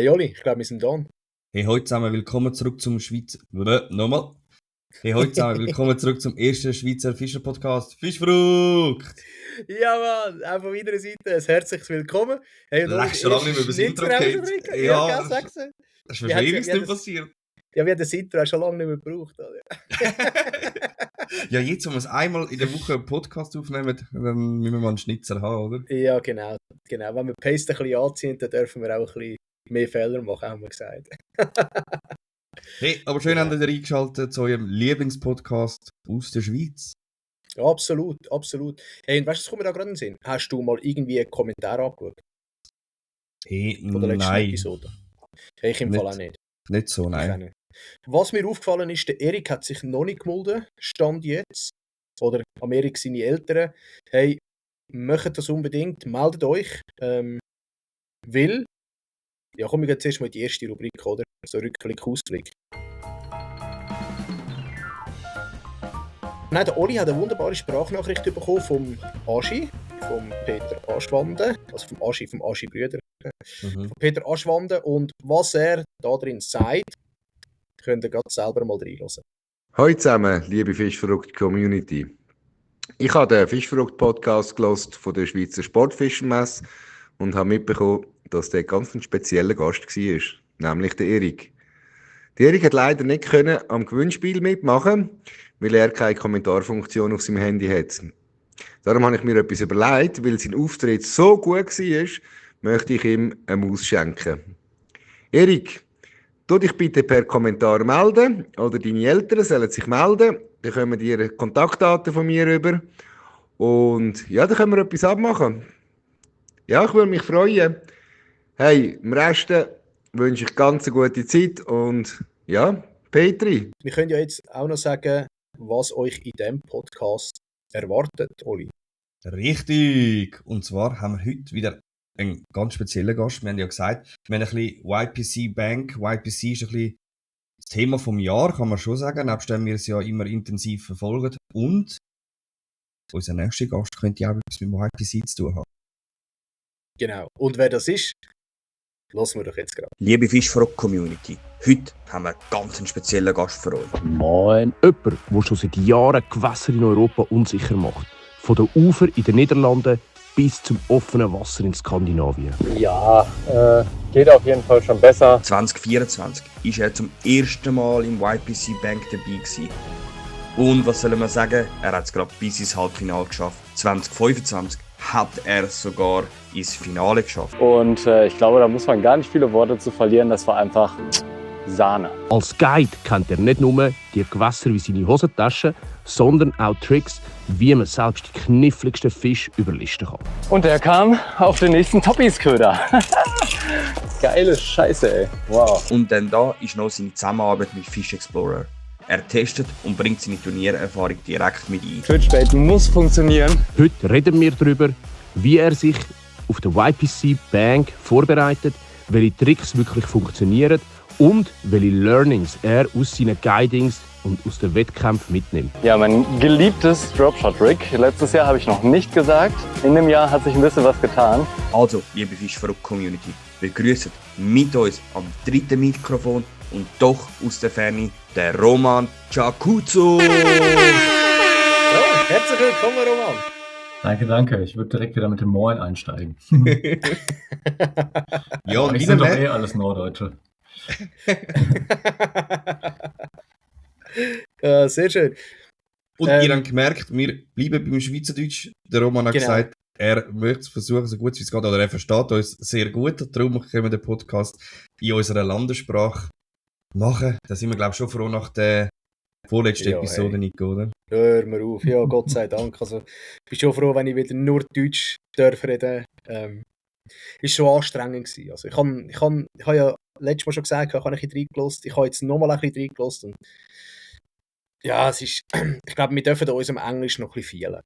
Hey Oli, ich glaube, wir sind da. Hey, heute zusammen, willkommen zurück zum Nochmal. Hey, heute zusammen, willkommen zurück zum ersten Schweizer Fischer-Podcast. Fischfrucht! Ja, Mann, auch von meiner Seite ein herzliches Willkommen. Hey, und Leck, schon lange nicht mehr über das Intro gehabt. Ja, das ist Verschwörungstheorie passiert. Ja, wir haben das Intro auch schon lange nicht mehr gebraucht. Ja, jetzt, wenn wir es einmal in der Woche einen Podcast aufnehmen, dann müssen wir mal einen Schnitzer haben, oder? Ja, genau. Wenn wir Paste ein bisschen anziehen, dann dürfen wir auch ein bisschen mehr Fehler machen, haben wir gesagt. Hey, aber schön, habt ihr reingeschaltet zu eurem Lieblingspodcast aus der Schweiz. Ja, absolut, absolut. Hey, und weißt du, was kommt mir da gerade in den Sinn? Hast du mal irgendwie einen Kommentar angeschaut? Hey, Von der letzten nein. Episode? Hey, ich im Fall auch nicht. Nicht so, nein. Nicht. Was mir aufgefallen ist, der Erik hat sich noch nicht gemeldet, Stand jetzt. Oder am Erik seine Eltern. Hey, macht das unbedingt, meldet euch. Weil, ja, kommen wir jetzt erstmal in die erste Rubrik, oder? So Rückblick, Ausblick. Nein, der Oli hat eine wunderbare Sprachnachricht bekommen vom Aschi, vom Peter Aschwande, also vom Aschi-Brüder, von Peter Aschwande. Und was er da drin sagt, könnt ihr gerade selber mal reinhören. Hallo zusammen, liebe Fischverrückt-Community. Ich habe den Fischverrückt-Podcast gehört von der Schweizer Sportfischermesse und habe mitbekommen, dass der ganz ein spezieller Gast war, nämlich der Erik. Der Erik hat leider nicht können am Gewinnspiel mitmachen, weil er keine Kommentarfunktion auf seinem Handy hat. Darum habe ich mir etwas überlegt, weil sein Auftritt so gut war, möchte ich ihm eine Maus schenken. Erik, tu dich bitte per Kommentar melden oder deine Eltern sollen sich melden. Dann kommen die ihre Kontaktdaten von mir rüber. Und ja, dann können wir etwas abmachen. Ja, ich würde mich freuen. Hey, im Rest wünsche ich ganz eine gute Zeit und ja, Petri. Wir können ja jetzt auch noch sagen, was euch in diesem Podcast erwartet, Oli. Richtig! Und zwar haben wir heute wieder einen ganz speziellen Gast. Wir haben ja gesagt, wir haben ein bisschen YPC Bank. YPC ist ein bisschen das Thema vom Jahr, kann man schon sagen, nebst dem wir es ja immer intensiv verfolgen. Und unser nächster Gast könnte ja auch etwas mit dem YPC zu tun haben. Genau. Und wer das ist, hören wir doch jetzt gerade. Liebe Fischfrock-Community, heute haben wir einen ganz speziellen Gast für euch. Moin. Jemand, der schon seit Jahren Gewässer in Europa unsicher macht. Von den Ufern in den Niederlanden bis zum offenen Wasser in Skandinavien. Ja, geht auf jeden Fall schon besser. 2024 ist er zum ersten Mal im YPC Bank dabei gewesen. Und was soll man sagen, er hat es gerade bis ins Halbfinale geschafft. 2025 hat er es sogar ins Finale geschafft. Und ich glaube, da muss man gar nicht viele Worte zu verlieren. Das war einfach Sahne. Als Guide kennt er nicht nur die Gewässer wie seine Hosentasche, sondern auch Tricks, wie man selbst die kniffligsten Fische überlisten kann. Und er kam auf den nächsten Toppies-Köder. Geile Scheiße, ey. Wow. Und dann da ist noch seine Zusammenarbeit mit Fish Explorer. Er testet und bringt seine Turniererfahrung direkt mit ein. Twitchbait muss funktionieren. Heute reden wir darüber, wie er sich auf der YPC Bank vorbereitet, welche Tricks wirklich funktionieren und welche Learnings er aus seinen Guidings und aus den Wettkämpfen mitnimmt. Ja, mein geliebtes Dropshot-Rig. Letztes Jahr habe ich noch nicht gesagt. In dem Jahr hat sich ein bisschen was getan. Also, liebe Fischverrückt-Community, begrüßt mit uns am dritten Mikrofon und doch aus der Ferne der Roman Chakuzzo. So, herzlich willkommen, Roman. Danke. Ich würde direkt wieder mit dem Moin einsteigen. Ja, und ich sind doch alles Norddeutsche. Sehr schön. Und ihr habt gemerkt, wir bleiben beim Schweizerdeutsch. Der Roman hat gesagt, er möchte es versuchen, so gut wie es geht, oder er versteht uns sehr gut. Darum können wir den Podcast in unserer Landessprache machen. Da sind wir, glaube ich, schon froh nach der vorletzten Episode, Nico, oder? Hör mir auf, ja, Gott sei Dank. Also, ich bin schon froh, wenn ich wieder nur Deutsch darf reden. Ist schon anstrengend gewesen. Also, ich habe ja letztes Mal schon gesagt, ich habe ein bisschen reingelassen. Ich habe jetzt nochmal ein bisschen reingelassen. Ja, es ist, ich glaube, wir dürfen da unserem Englisch noch ein bisschen fehlen.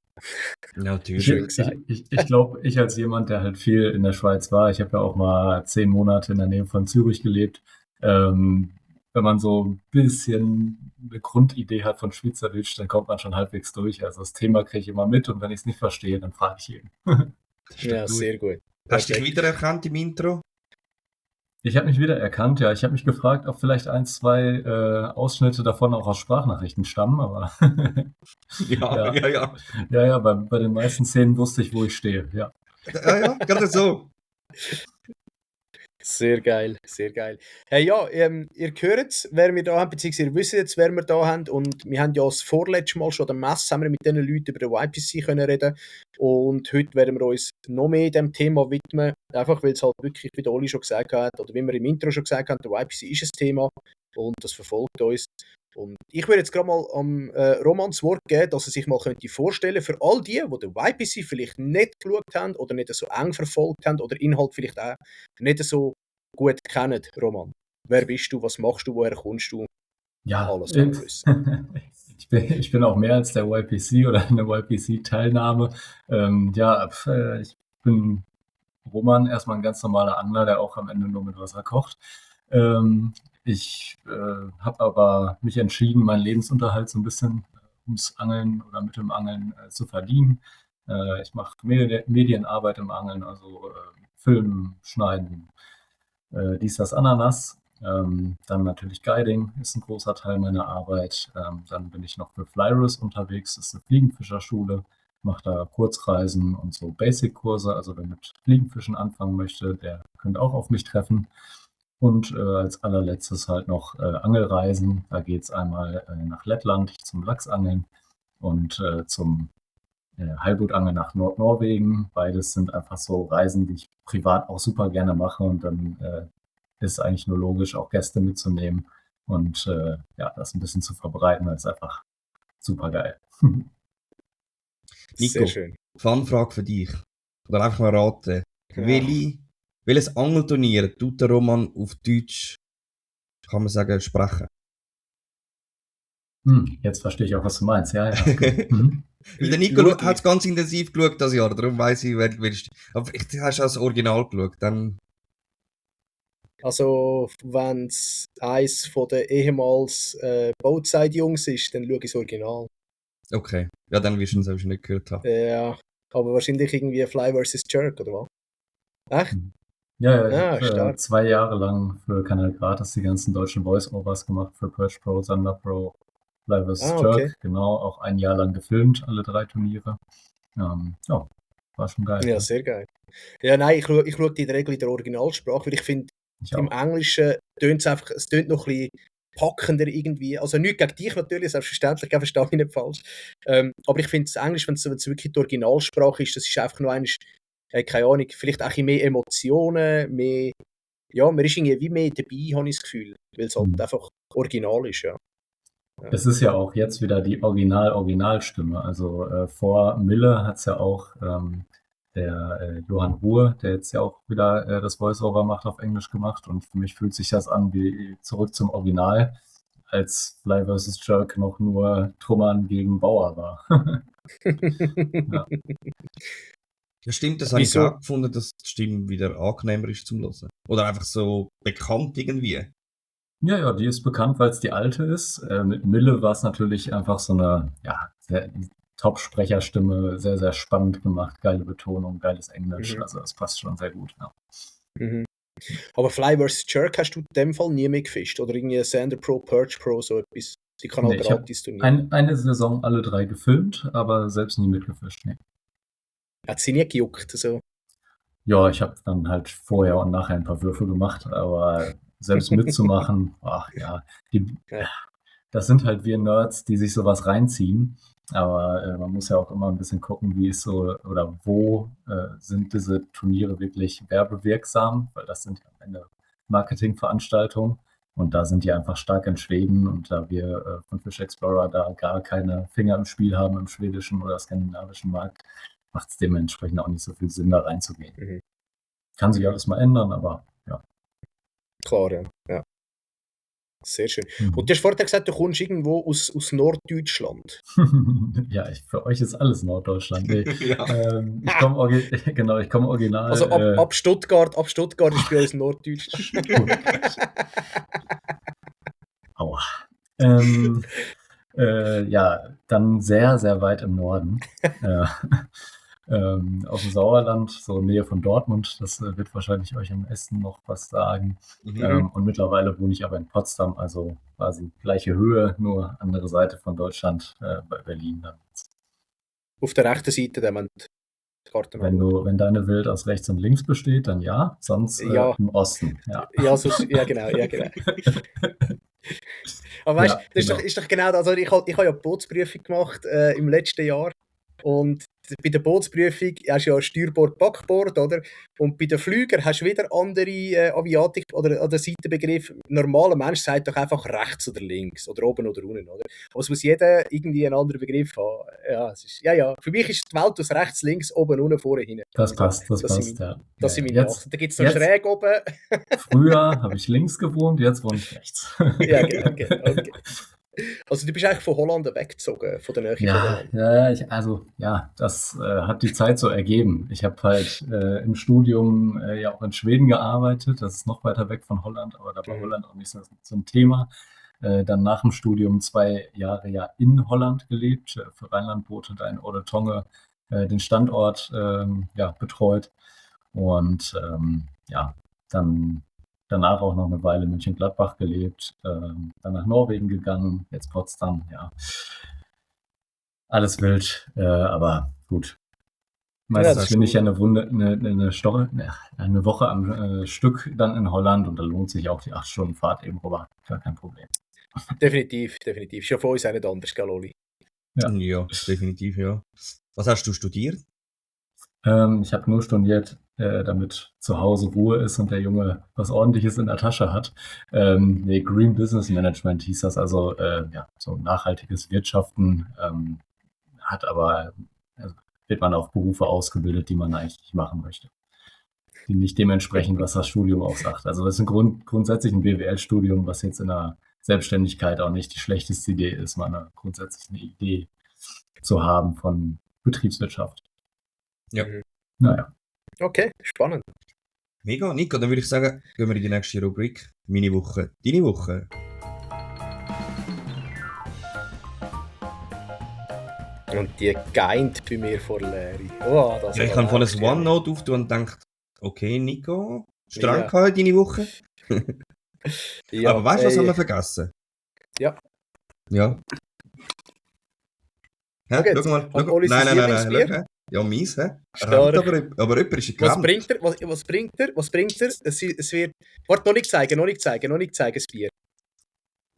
Natürlich. Schön gesagt. Ich glaube, ich als jemand, der halt viel in der Schweiz war, ich habe ja auch mal 10 Monate in der Nähe von Zürich gelebt, wenn man so ein bisschen eine Grundidee hat von Schweizerdeutsch, dann kommt man schon halbwegs durch. Also das Thema kriege ich immer mit und wenn ich es nicht verstehe, dann frage ich jeden. Ja, sehr gut. Hast du dich wiedererkannt im Intro? Ich habe mich wiedererkannt, ja. Ich habe mich gefragt, ob vielleicht 1, 2 Ausschnitte davon auch aus Sprachnachrichten stammen, aber Ja, ja. ja. Ja, bei den meisten Szenen wusste ich, wo ich stehe, ja. Ja, gerade so. Sehr geil, sehr geil. Hey, ja, ihr hört es, wer wir da haben, beziehungsweise ihr wisst jetzt, wer wir da haben. Und wir haben ja das vorletzte Mal schon an der Messe haben wir mit diesen Leuten über den YPC können reden. Und heute werden wir uns noch mehr dem Thema widmen. Einfach weil es halt wirklich, wie der Oli schon gesagt hat, oder wie wir im Intro schon gesagt haben, der YPC ist ein Thema und das verfolgt uns. Und ich würde jetzt gerade mal am Roman das Wort geben, dass er sich mal könnte vorstellen für all die den YPC vielleicht nicht geschaut haben oder nicht so eng verfolgt haben oder Inhalt vielleicht auch nicht so gut kennen. Roman, wer bist du, was machst du, woher kommst du? Ja, Alles wollen wir wissen. ich bin auch mehr als der YPC oder eine YPC-Teilnahme. Ich bin Roman, erstmal ein ganz normaler Angler, der auch am Ende nur mit Wasser kocht. Ich habe aber mich entschieden, meinen Lebensunterhalt so ein bisschen ums Angeln oder mit dem Angeln zu verdienen. Ich mache Medienarbeit im Angeln, also Film, Schneiden, dies, das, Ananas. Dann natürlich Guiding ist ein großer Teil meiner Arbeit. Dann bin ich noch für Flyrus unterwegs, das ist eine Fliegenfischerschule, mache da Kurzreisen und so Basic-Kurse. Also wer mit Fliegenfischen anfangen möchte, der könnte auch auf mich treffen. Und als allerletztes halt noch Angelreisen. Da geht es einmal nach Lettland zum Lachsangeln und zum Heilbutangeln nach Nordnorwegen. Beides sind einfach so Reisen, die ich privat auch super gerne mache. Und dann ist es eigentlich nur logisch, auch Gäste mitzunehmen und das ein bisschen zu verbreiten, weil es einfach super geil. Nico, Sehr schön. Fanfrage für dich. Oder einfach mal raten. Ja. Welches Angelturnier tut der Roman auf Deutsch, kann man sagen, sprechen? Jetzt verstehe ich auch, was du meinst. Ja, okay. Weil der Nico hat es ganz intensiv geschaut das Jahr, darum weiss ich, wer ist. Aber vielleicht hast du auch das Original geschaut, dann... Also, wenn es eins von den ehemals Boatside-Jungs ist, dann schaue ich das Original. Okay, ja, dann wirst du es wahrscheinlich nicht gehört haben. Ja, aber wahrscheinlich irgendwie Fly vs. Jerk, oder was? Echt? Ja, ich habe stark. 2 Jahre lang für Kanal Gratis die ganzen deutschen Voice-Overs gemacht, für Perch Pro, Thunder Pro, Fly vs. Jerk, okay. genau, auch 1 Jahr lang gefilmt, alle 3 Turniere. War schon geil. Ja, sehr geil. Ja, nein, ich schaue die in der Regel in der Originalsprache, weil ich finde, im Englischen tönt es einfach, es tönt noch ein bisschen packender irgendwie. Also nichts gegen dich natürlich, selbstverständlich, ich verstehe mich nicht falsch. Aber ich finde das Englisch, wenn es wirklich die Originalsprache ist, das ist einfach noch einmal, keine Ahnung, vielleicht auch ein bisschen mehr Emotionen, mehr, ja, man ist irgendwie wie mehr dabei, habe ich das Gefühl, weil es halt einfach original ist, ja. Es ist ja auch jetzt wieder die Originalstimme. Also vor Mille hat es ja auch der Johann Ruhr, der jetzt ja auch wieder das Voice-Over macht, auf Englisch gemacht. Und für mich fühlt sich das an wie zurück zum Original, als Fly vs. Jerk noch nur Trummern gegen Bauer war. Ja. Ja, stimmt, das habe ich auch gefunden, dass die Stimme wieder angenehmer ist zum Hören. Oder einfach so bekannt irgendwie. Ja, die ist bekannt, weil es die alte ist. Mit Mille war es natürlich einfach so eine Top-Sprecherstimme, sehr, sehr spannend gemacht, geile Betonung, geiles Englisch. Also das passt schon sehr gut. Ja. Aber Fly vs. Jerk hast du in dem Fall nie mehr gefischt? Oder irgendwie Thunder Pro, Perch Pro, so etwas? Die Kanal Gratis Turnier. Eine Saison alle 3 gefilmt, aber selbst nie mitgefischt. Nee. Hat sie nie gejuckt? So? Ja, ich habe dann halt vorher und nachher ein paar Würfe gemacht, aber selbst mitzumachen, das sind halt wir Nerds, die sich sowas reinziehen. Aber man muss ja auch immer ein bisschen gucken, wie ist so oder wo sind diese Turniere wirklich werbewirksam, weil das sind ja am Ende Marketingveranstaltungen und da sind die einfach stark in Schweden und da wir von Fish Explorer da gar keine Finger im Spiel haben im schwedischen oder skandinavischen Markt, macht es dementsprechend auch nicht so viel Sinn, da reinzugehen. Kann sich alles mal ändern, aber ja. Klar, ja. Sehr schön. Und du hast vorher gesagt, du kommst irgendwo aus Norddeutschland. Ja, für euch ist alles Norddeutschland. Ich komme original. Also ab Stuttgart ist bei uns Norddeutschland. Aua. Dann sehr, sehr weit im Norden. aus dem Sauerland, so Nähe von Dortmund. Das wird wahrscheinlich euch im Essen noch was sagen. Und mittlerweile wohne ich aber in Potsdam, also quasi gleiche Höhe, nur andere Seite von Deutschland, bei Berlin dann. Auf der rechten Seite, wenn man die Karte Wenn deine Welt aus rechts und links besteht, dann ja, sonst Ja. im Osten. Ja. Ja, sonst, ja, genau. Aber weißt du, Ja, das genau. ist doch genau das. Also ich habe ja die Bootsprüfung gemacht im letzten Jahr. Und bei der Bootsprüfung hast du ja Steuerbord, Backbord, oder? Und bei den Flügern hast du wieder andere Aviatik- oder Seitenbegriffe. Ein normaler Mensch sagt doch einfach rechts oder links oder oben oder unten, oder? Aber es muss jeder irgendwie einen anderen Begriff haben. Ja. Für mich ist die Welt aus rechts, links, oben, unten, vorne, hinten. Das passt, Das passt, sind ja. Das sind Ja, meine jetzt, Sachen. Da gibt es noch jetzt- schräg oben. früher habe ich links gewohnt, jetzt wohne ich rechts. Ja, genau. Okay. Also du bist eigentlich von Holland weggezogen, von der Nähe von Holland. Das hat die Zeit so ergeben. Ich habe halt im Studium ja auch in Schweden gearbeitet, das ist noch weiter weg von Holland, aber da war Holland auch nicht so ein Thema. Dann nach dem Studium 2 Jahre ja in Holland gelebt, für Rheinland-Boote, da in Odetonge den Standort betreut und dann danach auch noch eine Weile in Mönchengladbach gelebt, dann nach Norwegen gegangen, jetzt Potsdam, ja. Alles wild, aber gut. Meistens das ist bin ich ja gut. eine Woche am Stück dann in Holland und da lohnt sich auch die 8 Stunden Fahrt eben rüber. Gar kein Problem. Definitiv. Ist ja von uns auch nicht anders, gell, Oli? Ja, definitiv, ja. Was hast du studiert? Ich habe nur studiert, damit zu Hause Ruhe ist und der Junge was Ordentliches in der Tasche hat. Green Business Management hieß das, also so nachhaltiges Wirtschaften, wird man auf Berufe ausgebildet, die man eigentlich nicht machen möchte. Die nicht dementsprechend, was das Studium auch sagt. Also das ist grundsätzlich ein BWL-Studium, was jetzt in der Selbstständigkeit auch nicht die schlechteste Idee ist, mal grundsätzlich eine Idee zu haben von Betriebswirtschaft. Ja. Naja. Okay, spannend. Mega, Nico, dann würde ich sagen, gehen wir in die nächste Rubrik. Meine Woche, deine Woche. Und die geint bei mir vor Leere. Oh, das Ja, ich habe voll ein OneNote aufgetan und gedacht, okay, Nico, streng Ja. gehabt deine Woche. Ja, Aber weißt du, was haben wir vergessen? Ja. Ja. Hä? Okay, Schau mal. und Oli, Nein, sein nein, Lieblingsbier? schau. Ja, meins, hä? Stark. Aber jemand ist Was gerammt. bringt er? Was bringt er? Es wird. Warte, noch nicht zeigen, das Bier.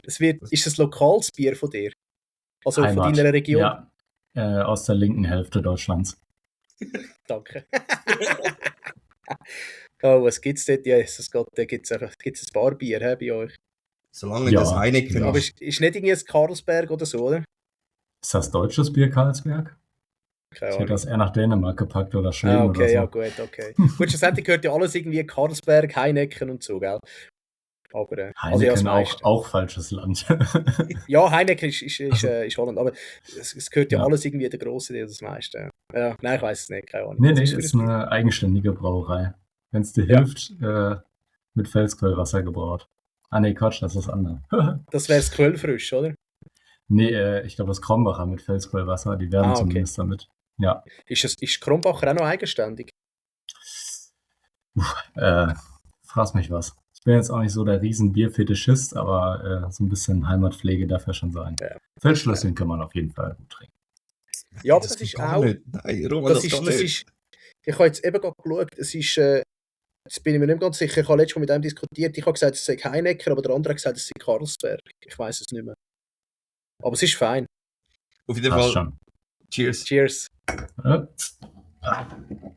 Ist es ein lokales Bier von dir? Also Heimat. von deiner Region? Ja, aus der linken Hälfte Deutschlands. Danke. Oh, was gibt's dort? Jesus Gott, da gibt's ein paar Bier bei euch. Solange Ja, das Heineken genau. Aber ist. ist nicht irgendwie ein Karlsberg oder so, oder? Ist das deutsches Bier Karlsberg? Keine Ich Ahnung. hätte das eher nach Dänemark gepackt oder Schweden Okay, oder so. ja gut, okay. Gut, schlussendlich gehört ja alles irgendwie Karlsberg, Heineken und so, gell? Aber, also ja, das Heineken meiste. auch falsches Land. Ja, Heineken ist Holland, aber es gehört ja Ja. alles irgendwie der grosse Teil, das meiste. Ja, nein, ich weiß es nicht, keine Ahnung. Nee, Was nee, ist für ist ein Bier? eine eigenständige Brauerei. Wenn es dir Ja. hilft, mit Felsquellwasser gebraut. Ah nee, Quatsch, das ist anders. Das wäre das Quellfrisch, oder? Nee, ich glaube das Krombacher mit Felsquellwasser, die werden Ah, okay. zumindest damit. Ja, Ist Kronbacher auch noch eigenständig? frag mich was. Ich bin jetzt auch nicht so der riesen Bierfetischist, aber so ein bisschen Heimatpflege darf ja schon sein. Ja. Feldschlösschen kann man auf jeden Fall gut trinken. Ja, aber das geht ist gar auch... nicht. Nein, Roman, das kann nicht. Ich habe jetzt eben gerade geschaut, es ist... Jetzt bin ich mir nicht ganz sicher, ich habe letztes Mal mit einem diskutiert, ich habe gesagt, es sei Heineken, aber der andere hat gesagt, es sei Karlsberg. Ich weiß es nicht mehr. Aber es ist fein. Auf jeden Passt Fall, schon. cheers. Cheers.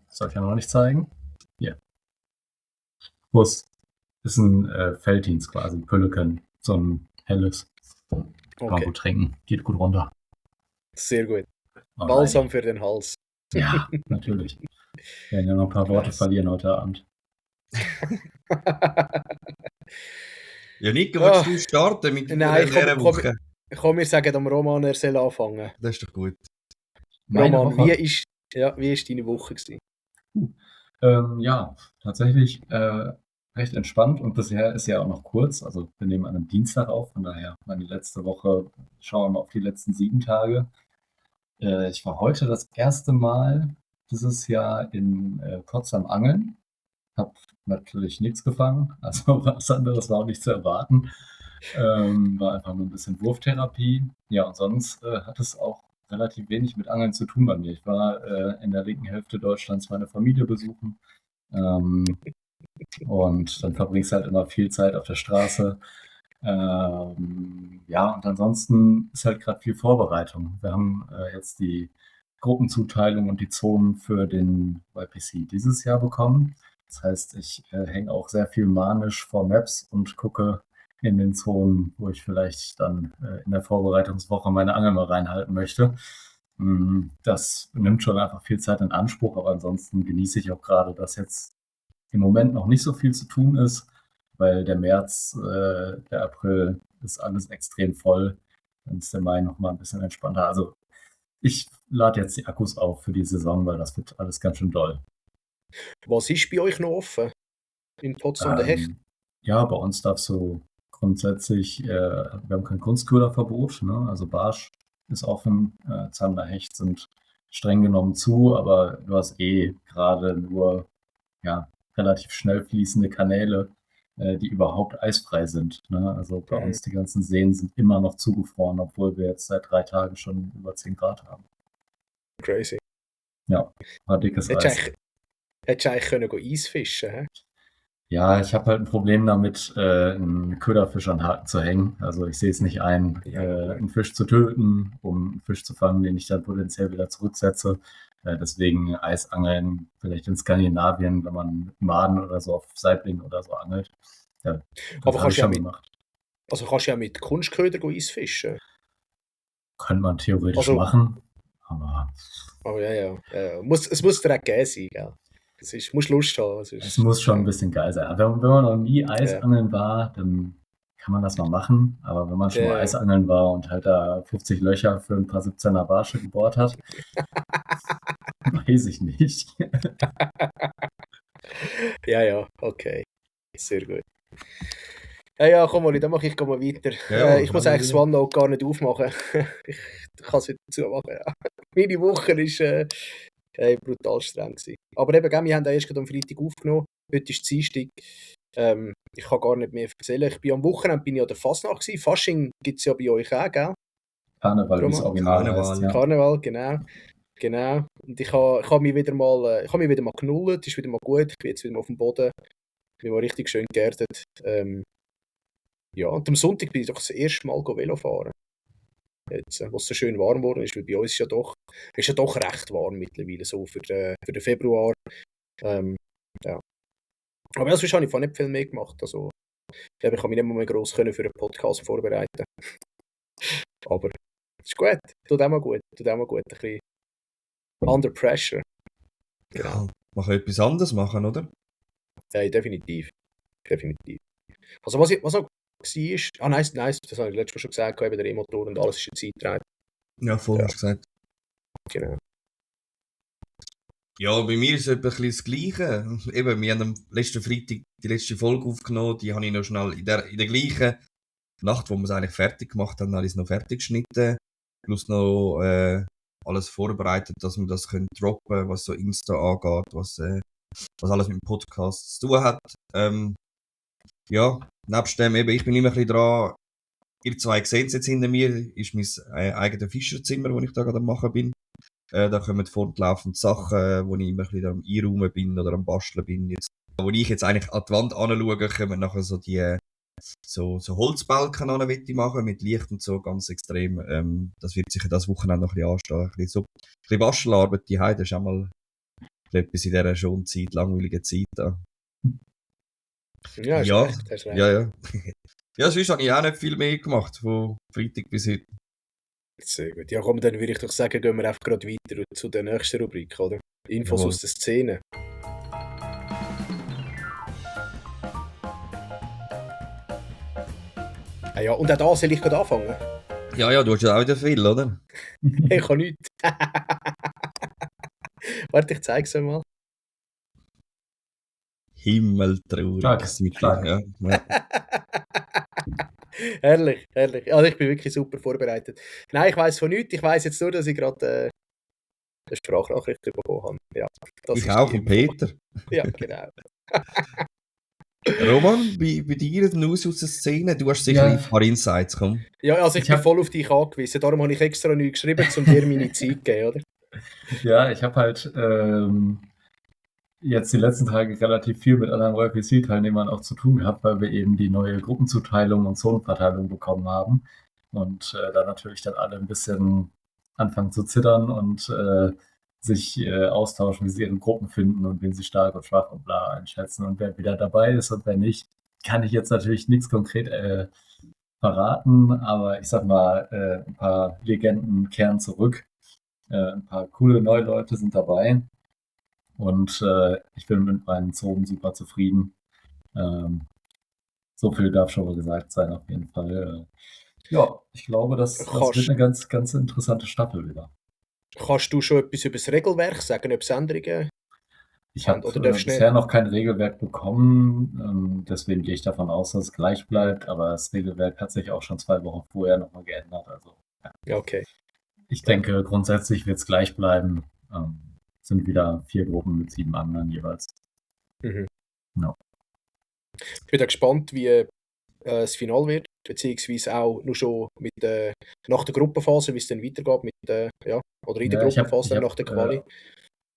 Soll ich ja noch nicht zeigen? Hier. Prost. Ist ein Veltins quasi, Pölleken. So ein helles. Kann man Okay, gut trinken. Geht gut runter. sehr gut. Alright. Balsam für den Hals. Ja, natürlich. Wir werden ja noch ein paar Worte verlieren heute Abend. Ja, Nico, willst du starten mit Nein, dieser Woche? Komm, wir sagen dem Roman, er soll anfangen. Das ist doch gut. Meine Roman, Woche? wie ist deine Woche gewesen? Ja, tatsächlich recht entspannt und bisher ist ja auch noch kurz. Also wir nehmen an einem Dienstag auf, von daher meine letzte Woche, schauen wir mal auf die letzten 7 Tage. Ich war heute das erste Mal dieses Jahr in Potsdam angeln. Habe natürlich nichts gefangen, also was anderes war auch nicht zu erwarten. War einfach nur ein bisschen Wurftherapie. Ja, und sonst hat es auch relativ wenig mit Angeln zu tun bei mir. Ich war in der linken Hälfte Deutschlands meine Familie besuchen. Und dann verbringst du halt immer viel Zeit auf der Straße. Ja, und ansonsten ist halt gerade viel Vorbereitung. Wir haben jetzt die Gruppenzuteilung und die Zonen für den YPC dieses Jahr bekommen. Das heißt, ich hänge auch sehr viel manisch vor Maps und gucke in den Zonen, wo ich vielleicht dann in der Vorbereitungswoche meine Angel mal reinhalten möchte. Das nimmt schon einfach viel Zeit in Anspruch, aber ansonsten genieße ich auch gerade, dass jetzt im Moment noch nicht so viel zu tun ist, weil der März, der April ist alles extrem voll. Dann ist der Mai noch mal ein bisschen entspannter. Also ich lade jetzt die Akkus auf für die Saison, weil das wird alles ganz schön doll. Was ist bei euch noch offen? In Potsdam der Hecht? Ja, bei uns darfst du grundsätzlich, wir haben kein Kunstköderverbot, ne? Also Barsch ist offen, Zander, Hecht sind streng genommen zu, aber du hast gerade nur relativ schnell fließende Kanäle, die überhaupt eisfrei sind. Ne? Also bei uns die ganzen Seen sind immer noch zugefroren, obwohl wir jetzt seit 3 Tagen schon über 10 Grad haben. Crazy. Ja, war dickes Eis. Hättest du eigentlich können Eis fischen, hä? Ja, ich habe halt ein Problem damit, einen Köderfisch an den Haken zu hängen. Also ich sehe es nicht ein, einen Fisch zu töten, um einen Fisch zu fangen, den ich dann potenziell wieder zurücksetze. Deswegen Eisangeln, vielleicht in Skandinavien, wenn man mit Maden oder so auf Saibling oder so angelt. Ja, das Aber habe ich kannst du ja schon mit, gemacht. also kannst du ja mit Kunstköder Eis fischen. Könnte man theoretisch Also- machen, aber Aber ja. Es muss dir auch gegeben sein, gell? Musst Lust haben. es muss schon ein bisschen geil sein. Aber wenn man noch nie Eisangeln war, dann kann man das mal machen. Aber wenn man schon mal Ja. Eisangeln war und halt da 50 Löcher für ein paar 17er Barsche gebohrt hat, weiß ich nicht. Ja, okay. Sehr gut. Ja, komm mal, dann mache ich mal weiter. Ja, ich muss eigentlich das OneNote gar nicht aufmachen. Ich kann es wieder zumachen. Ja. Meine Woche war brutal streng gewesen. Aber eben, wir haben erst am Freitag aufgenommen. Heute ist Dienstag. Ich kann gar nicht mehr erzählen. Am Wochenende bin ich an der Fasnacht gewesen. Fasching gibt es ja bei euch auch, gell? Karneval, wie es original heißt. Ja. Karneval, genau. Und ich habe mich wieder mal genullt. Es ist wieder mal gut. Ich bin jetzt wieder mal auf dem Boden. Ich bin mal richtig schön geerdet. Ja, und am Sonntag bin ich doch das erste Mal Velo fahren. Jetzt, wo es so schön warm geworden ist, weil bei uns ist ja doch recht warm mittlerweile, so für den Februar. Ja. Aber sonst habe ich nicht viel mehr gemacht. Also, ich kann mich nicht mehr gross für einen Podcast vorbereiten. Aber es ist gut. Tut auch mal gut. Ein bisschen under pressure. Genau. Man kann etwas anderes machen, oder? Ja, definitiv. Also was auch war, nice, das habe ich letztes Mal schon gesagt, eben der E-Motor und alles ist in Zeit rein. Ja, voll, hast du gesagt. Genau. Ja, bei mir ist es ein bisschen das Gleiche. Eben, wir haben am letzten Freitag die letzte Folge aufgenommen, die habe ich noch schnell in der gleichen Nacht, wo wir es eigentlich fertig gemacht haben, habe ich es noch fertig geschnitten. Plus noch alles vorbereitet, dass wir das können droppen, was so Insta angeht, was alles mit dem Podcast zu tun hat. Ja, nebst dem eben, ich bin immer ein bisschen dran, ihr zwei seht es jetzt hinter mir, ist mein eigenes Fischerzimmer, wo ich da gerade am machen bin. Da kommen fortlaufend Sachen, wo ich immer ein bisschen am Einräumen bin oder am Basteln bin. Jetzt, wo ich jetzt eigentlich an die Wand anschaue, kommen nachher so die so Holzbalken an machen mit Licht und so, ganz extrem. Das wird sicher das Wochenende noch ein bisschen anstehen. Ein bisschen Bastelarbeit, die Heide ist auch mal etwas in dieser schon langweiligen Zeit da. Ja, hast recht. Ja. Ja, sonst habe ich auch nicht viel mehr gemacht, von Freitag bis heute. Sehr gut. Ja, komm, dann würde ich doch sagen, gehen wir einfach gerade weiter zu der nächsten Rubrik, oder? Infos aus der Szene. Ah ja, und auch da soll ich gerade anfangen. Ja, du hast ja auch wieder viel, oder? Ich kann nichts. Warte, ich zeige es mal. Himmeltraurig. Stark. Ja. Herrlich. Also ich bin wirklich super vorbereitet. Nein, ich weiss von nichts. Ich weiss jetzt nur, dass ich gerade eine Sprachnachricht bekommen habe. Ja, das Ich ist auch die von Info. Peter. Ja, genau. Roman, bei dir News aus der Szene? Du hast sicher Ja. ein paar Insights, komm. Ja, also ich Ich bin hab- voll auf dich angewiesen, darum habe ich extra nichts geschrieben, um dir meine Zeit zu geben, oder? Ja, ich habe halt jetzt die letzten Tage relativ viel mit anderen YPC-Teilnehmern auch zu tun gehabt, weil wir eben die neue Gruppenzuteilung und Zonenverteilung bekommen haben. Und da natürlich dann alle ein bisschen anfangen zu zittern und sich austauschen, wie sie ihre Gruppen finden und wen sie stark und schwach und bla einschätzen und wer wieder dabei ist und wer nicht, kann ich jetzt natürlich nichts konkret verraten, aber ich sag mal, ein paar Legenden kehren zurück, ein paar coole neue Leute sind dabei und ich bin mit meinen Zonen super zufrieden. So viel darf schon mal gesagt sein, auf jeden Fall. Ja, ich glaube, das wird eine ganz interessante Staffel wieder. Kannst du schon etwas über das Regelwerk sagen, ob es Änderungen Ich habe oder darfst du bisher noch kein Regelwerk bekommen, deswegen gehe ich davon aus, dass es gleich bleibt, aber das Regelwerk hat sich auch schon 2 Wochen vorher nochmal geändert. Also Ja, okay. ich denke, grundsätzlich wird es gleich bleiben. Sind wieder 4 Gruppen mit 7 anderen jeweils. Mhm. Ja. Ich bin da gespannt, wie das Finale wird, beziehungsweise auch nur schon mit nach der Gruppenphase, wie es dann weitergeht mit oder in der Ja, ich hab- Gruppenphase ich hab, nach der Quali.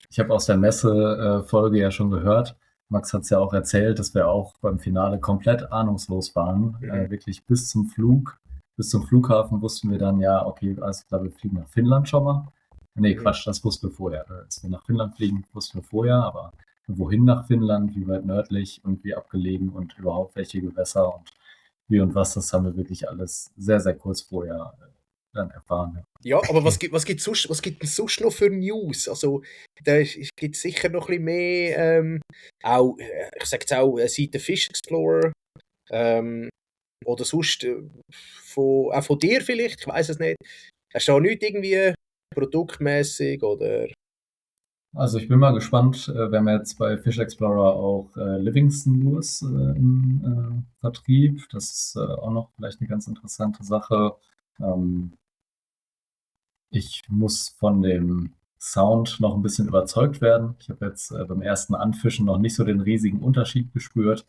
Ich habe aus der Messe-Folge ja schon gehört, Max hat es ja auch erzählt, dass wir auch beim Finale komplett ahnungslos waren. Mhm. Wirklich bis zum Flughafen wussten wir dann, ja, okay, alles klar, wir fliegen nach Finnland schon mal. Nee, Mhm. Quatsch, das wussten wir vorher. Dass wir nach Finnland fliegen, wussten wir vorher, aber wohin nach Finnland, wie weit nördlich und wie abgelegen und überhaupt welche Gewässer und wie und was, das haben wir wirklich alles sehr, sehr kurz vorher dann erfahren. Ja. Ja, aber was gibt denn sonst noch für News? Also, da gibt es sicher noch ein bisschen mehr, auch, ich sage jetzt auch, Seite Fish Explorer, oder sonst auch von dir vielleicht, ich weiß es nicht. Hast du auch nichts irgendwie produktmäßig oder? Also ich bin mal gespannt, wir haben jetzt bei Fish Explorer auch Livingston Lures im Vertrieb. Das ist auch noch vielleicht eine ganz interessante Sache. Ich muss von dem Sound noch ein bisschen überzeugt werden. Ich habe jetzt beim ersten Anfischen noch nicht so den riesigen Unterschied gespürt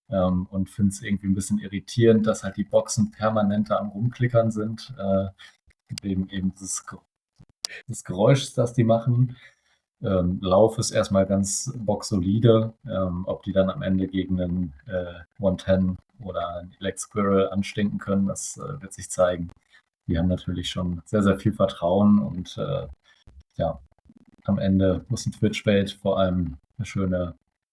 und finde es irgendwie ein bisschen irritierend, dass halt die Boxen permanent da am Rumklickern sind, wegen eben des Geräuschs, das die machen. Lauf ist erstmal ganz boxsolide. Ob die dann am Ende gegen einen 110 oder einen Elect Squirrel anstinken können, das wird sich zeigen. Die haben natürlich schon sehr, sehr viel Vertrauen und ja, am Ende muss ein Twitchbait vor allem einen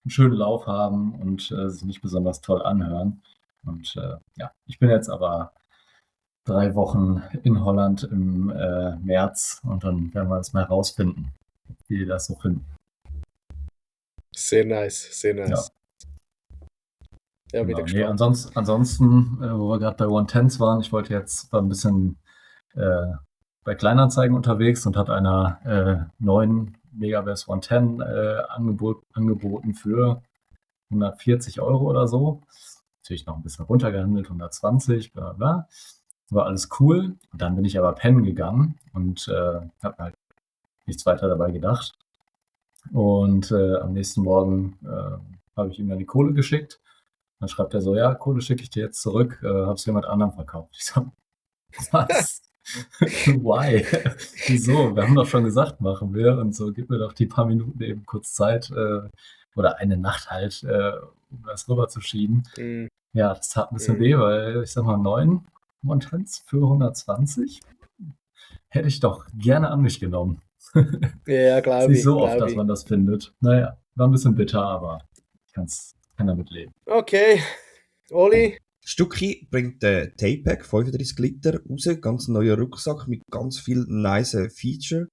schönen Lauf haben und sich nicht besonders toll anhören. Und ja, ich bin jetzt aber 3 Wochen in Holland im März und dann werden wir das mal herausfinden, wie die das so finden. Sehr nice, sehr nice. Ja, wieder Genau. Nee, gespannt. ansonsten, wo wir gerade bei 110s waren, ich wollte jetzt ein bisschen bei Kleinanzeigen unterwegs und hat einer neuen Megabass 110 angeboten für 140 € oder so. Natürlich noch ein bisschen runtergehandelt, 120, bla bla. War alles cool. Und dann bin ich aber pennen gegangen und habe halt nichts weiter dabei gedacht. Und am nächsten Morgen habe ich ihm dann die Kohle geschickt. Dann schreibt er so, ja, Kohle schicke ich dir jetzt zurück, hab's jemand anderem verkauft. Ich so, was? Why? Wieso? Wir haben doch schon gesagt, machen wir. Und so, gib mir doch die paar Minuten eben kurz Zeit oder eine Nacht halt, um das rüber zu schieben. Mhm. Ja, das tat ein bisschen weh, weil ich sag mal, 9 Montans für 120 hätte ich doch gerne an mich genommen. Ja, Ist glaube nicht ich. so oft, glaub dass ich. man das findet. Naja, war ein bisschen bitter, aber ich kann damit leben. Okay, Oli, Stucki bringt den Tapepack 35 Liter raus, ganz neuer Rucksack mit ganz viel nice Feature.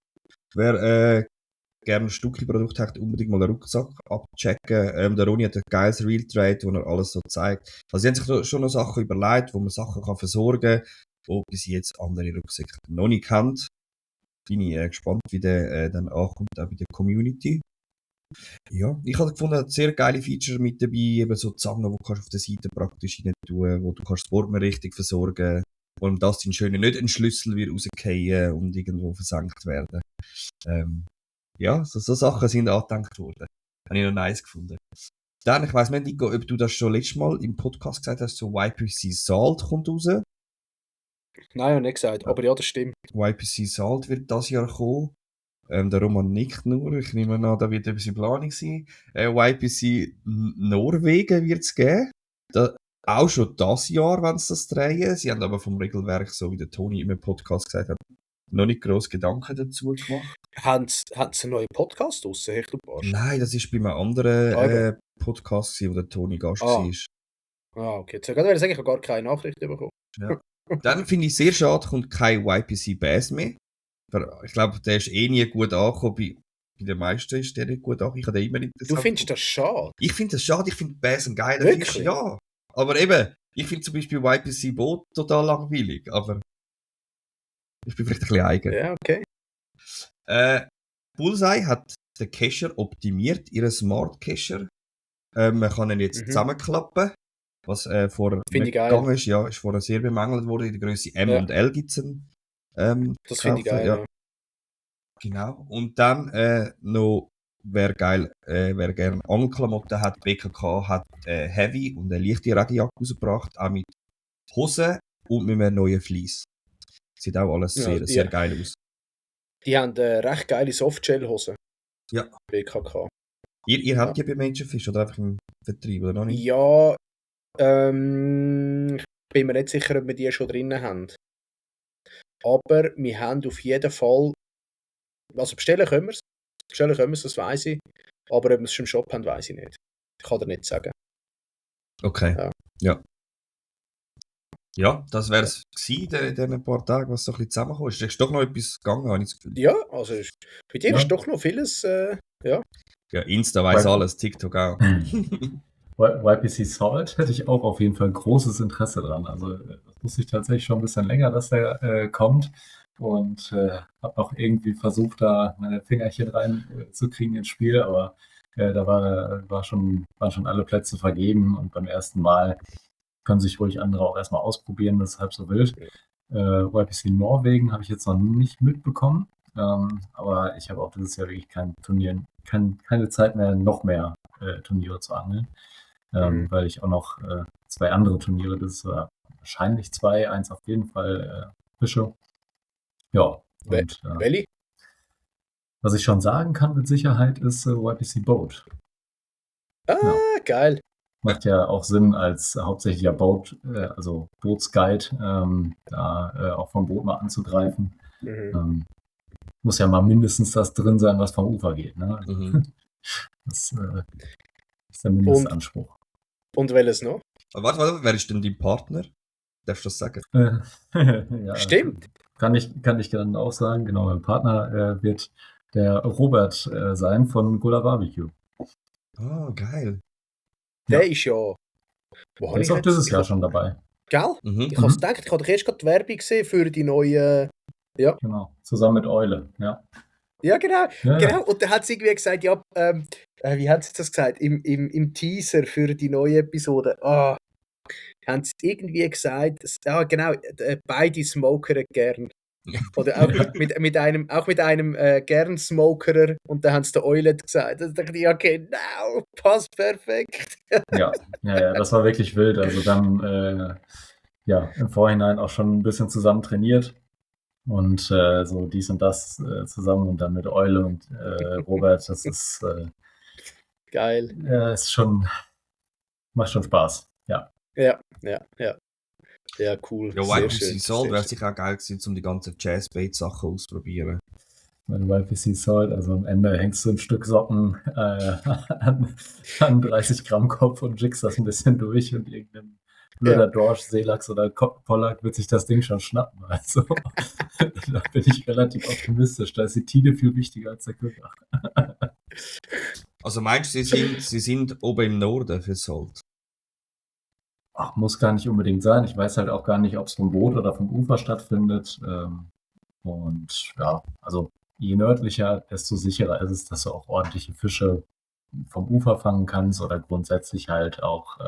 Wer gerne ein Stucki-Produkt hat, unbedingt mal einen Rucksack abchecken. Der Roni hat ein geiles Real Trade, wo er alles so zeigt. Also sie haben sich da schon noch Sachen überlegt, wo man Sachen kann versorgen kann, die bis jetzt andere Rucksäcke noch nicht kennt. Bin ich gespannt, wie der dann ankommt, auch bei der Community. Ja, ich habe gefunden, er hat sehr geile Features mit dabei, eben so Zangen, die du kannst auf der Seite praktisch rein tun, wo du kannst das Board mehr richtig versorgen, vor allem dass dein Schöne nicht ein Schlüssel wird rausfallen und irgendwo versenkt werden. ja, so Sachen sind angedenkt worden. Habe ich noch nice gefunden. Dann, ich weiss nicht, Nico, ob du das schon letztes Mal im Podcast gesagt hast, so YPC Salt kommt raus. Nein, habe ich nicht gesagt, aber ja, das stimmt. YPC Salt wird das Jahr kommen. Der Roman nickt nur, ich nehme an, da wird etwas in Planung sein. YPC Norwegen wird es geben. Auch schon das Jahr, wenn sie das drehen. Sie haben aber vom Regelwerk, so wie der Toni im Podcast gesagt hat, noch nicht gross Gedanken dazu gemacht. Haben sie einen neuen Podcast draussen, Hechelbarsch? Nein, das ist bei einem anderen Podcast gewesen, wo der Toni Gast war. Okay. Jetzt gerade sagen, ich habe gar keine Nachricht bekommen. Ja. Dann finde ich sehr schade, kommt kein YPC Bass mehr. Ich glaube, der ist eh nie gut angekommen. Bei den meisten ist der nicht gut angekommen. Ich habe den immer nicht Du findest das schade? Ich finde das schade. Ich finde Bass ein geiler Wirklich? Fisch, ja. Aber eben, ich finde zum Beispiel YPC Boot total langweilig. Aber ich bin vielleicht ein bisschen eigen. Ja, okay. Bullseye hat den Cacher optimiert, ihren Smart Cacher. Man kann ihn jetzt zusammenklappen. Was vorher nicht gegangen ist, ja, ist vorher sehr bemängelt worden. In der Größe M und L gibt es das finde ich geil. Ja. Genau. Und dann noch, wer gerne Angelklamotten hat, BKK hat Heavy und eine leichte Regenjacke rausgebracht, auch mit Hosen und mit einem neuen Fleece. Sieht auch alles sehr geil aus. Die haben recht geile Softshell-Hosen. Ja. BKK. Ihr habt die bei Menschenfisch oder einfach im Vertrieb, oder noch nicht? Ja, ich bin mir nicht sicher, ob wir die schon drinnen haben. Aber wir haben auf jeden Fall, also bestellen können wir es, das weiss ich. Aber ob wir es schon im Shop haben, weiss ich nicht. Ich kann dir nicht sagen. Okay, ja. Ja, das wäre es gewesen in diesen paar Tagen, was so ein bisschen zusammengekommen ist. Ist doch noch etwas gegangen, habe ich das Gefühl. Ja, also bei dir ist doch noch vieles, ja. Ja, Insta weiss alles, TikTok auch. YPC Salt hätte ich auch auf jeden Fall großes Interesse dran. Also das wusste ich tatsächlich schon ein bisschen länger, dass der kommt. Und habe auch irgendwie versucht, da meine Fingerchen reinzukriegen ins Spiel, aber da waren schon alle Plätze vergeben und beim ersten Mal können sich ruhig andere auch erstmal ausprobieren, das ist halb so wild. YPC Norwegen habe ich jetzt noch nicht mitbekommen, aber ich habe auch dieses Jahr wirklich kein Turnier, keine Zeit mehr, noch mehr Turniere zu angeln, weil ich auch noch 2 andere Turniere, das ist wahrscheinlich 2, eins auf jeden Fall fische. Ja. Und, Welli? Was ich schon sagen kann mit Sicherheit ist YPC Boat. Ja. Geil. Macht ja auch Sinn als hauptsächlicher also Bootsguide, da auch vom Boot mal anzugreifen. Muss ja mal mindestens das drin sein, was vom Ufer geht. Ne? Das ist der Mindestanspruch. Und welches noch? Warte, wer ist denn dein Partner? Darfst du das sagen? Ja, stimmt. Kann ich dann auch sagen. Genau, mein Partner wird der Robert sein von Gula Barbecue. Oh, geil. Der ist ja... Der ist auch dieses Jahr schon dabei. Gell? Ich habe gedacht, ich habe erst gerade die Werbung gesehen für die neue... Ja. Genau, zusammen mit Eule, ja. Ja, genau. Ja. Genau. Und dann hat sie irgendwie gesagt, ja, wie hat sie das gesagt? Im Teaser für die neue Episode. Haben sie irgendwie gesagt, genau, beide smokern gern. Oder auch mit einem gern Smokerer und dann haben sie der Eulet gesagt. Da dachte ich, okay, genau, passt perfekt. Ja, das war wirklich wild. Also dann im Vorhinein auch schon ein bisschen zusammen trainiert und so dies und das zusammen und dann mit Eule und Robert, das ist geil. Macht schon Spaß, ja. Ja, cool. Ja, YPC Salt wäre sicher auch geil gewesen, um die ganzen Jazzbait-Sachen auszuprobieren. Mein YPC Salt, also am Ende hängst du ein Stück Socken an 30 Gramm Kopf und jiggst das ein bisschen durch und irgendein blöder Dorsch, Seelachs oder Pollack wird sich das Ding schon schnappen. Also da bin ich relativ optimistisch. Da ist die Tide viel wichtiger als der Köder. Also meinst du, sie sind oben im Norden für Salt? Ach, muss gar nicht unbedingt sein. Ich weiß halt auch gar nicht, ob es vom Boot oder vom Ufer stattfindet. Und ja, also je nördlicher, desto sicherer ist es, dass du auch ordentliche Fische vom Ufer fangen kannst oder grundsätzlich halt auch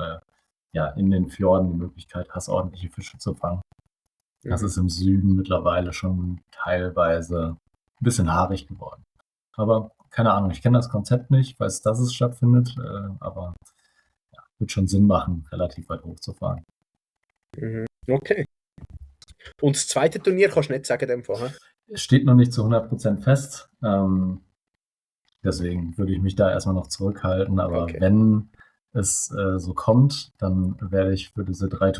in den Fjorden die Möglichkeit hast, ordentliche Fische zu fangen. Das ist im Süden mittlerweile schon teilweise ein bisschen haarig geworden. Aber keine Ahnung, ich kenne das Konzept nicht, weiß, dass es stattfindet, aber ja, wird schon Sinn machen, relativ weit hochzufahren. Okay. Und das zweite Turnier kannst du nicht sagen, in dem Fall, hä? Es steht noch nicht zu 100% fest, deswegen würde ich mich da erstmal noch zurückhalten, aber Okay. wenn es so kommt, dann werde ich für diese 3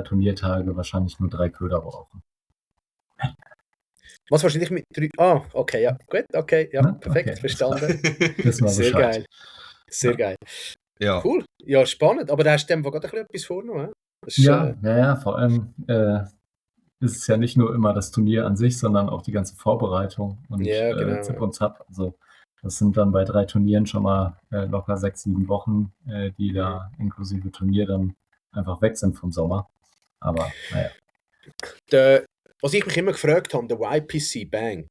Turniertage wahrscheinlich nur 3 Köder brauchen. Was wahrscheinlich mit 3... okay, ja. Gut, okay, ja, Ne? perfekt, Okay. verstanden. Wissen wir Sehr Bescheid. geil. Sehr Ja. geil. Ja. Cool. Ja, spannend. Aber da hast du dem gerade ein bisschen etwas vorgenommen, hä? Das ist, Ja, vor allem ist es ja nicht nur immer das Turnier an sich, sondern auch die ganze Vorbereitung und Ja, genau, Zip ja. und Zap. Also das sind dann bei 3 Turnieren schon mal locker 6, 7 Wochen, die da inklusive Turnier dann einfach weg sind vom Sommer. Aber naja. Was ich mich immer gefragt habe, der YPC Bank,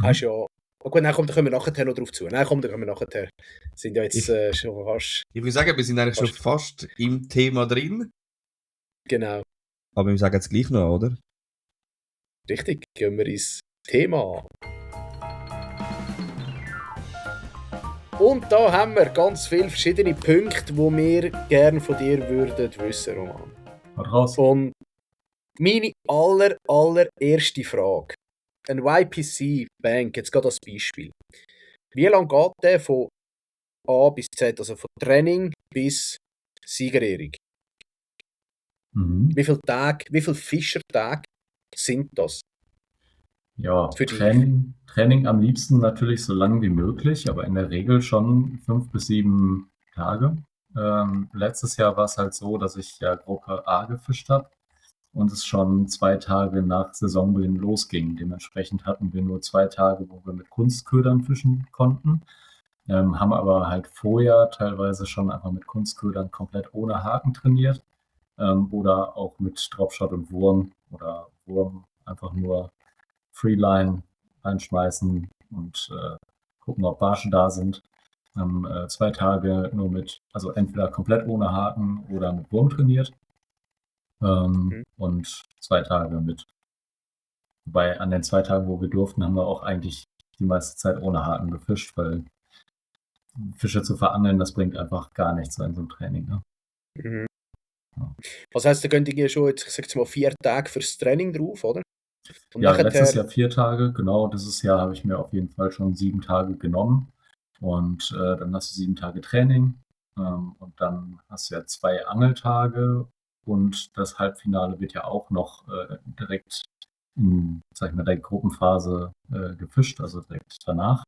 hast ja... Oh gut, dann kommen wir nachher noch drauf zu. Dann kommen wir nachher. Sind ja jetzt schon fast... Ich würde sagen, wir sind eigentlich schon fast im Thema drin. Genau. Aber wir sagen jetzt gleich noch, oder? Richtig, gehen wir ins Thema. Und da haben wir ganz viele verschiedene Punkte, die wir gerne von dir würden wissen, Roman. Haut raus. Und meine allererste Frage. Ein YPC Bank, jetzt gerade als Beispiel. Wie lange geht der von A bis Z, also von Training bis Siegerehrung? Wie viele Fischertage sind das? Ja, Für dich? Training am liebsten natürlich so lange wie möglich, aber in der Regel schon 5 bis 7 Tage. Letztes Jahr war es halt so, dass ich ja Gruppe A gefischt habe und es schon 2 Tage nach Saisonbeginn losging. Dementsprechend hatten wir nur 2 Tage, wo wir mit Kunstködern fischen konnten, haben aber halt vorher teilweise schon einfach mit Kunstködern komplett ohne Haken trainiert, oder auch mit Dropshot und Wurm oder Wurm einfach nur Freeline einschmeißen und gucken, ob Barsche da sind. Haben 2 Tage nur also entweder komplett ohne Haken oder mit Wurm trainiert. Und 2 Tage mit. Wobei an den 2 Tagen, wo wir durften, haben wir auch eigentlich die meiste Zeit ohne Haken gefischt, weil Fische zu verangeln, das bringt einfach gar nichts in so einem Training. Ne? Mhm. Was heisst, da gehen die schon jetzt, ich sag mal, 4 Tage fürs Training drauf, oder? Und ja, letztes Jahr 4 Tage, genau. Dieses Jahr habe ich mir auf jeden Fall schon 7 Tage genommen. Und dann hast du 7 Tage Training. Und dann hast du ja 2 Angeltage. Und das Halbfinale wird ja auch noch direkt in, sag ich mal, der Gruppenphase gefischt, also direkt danach.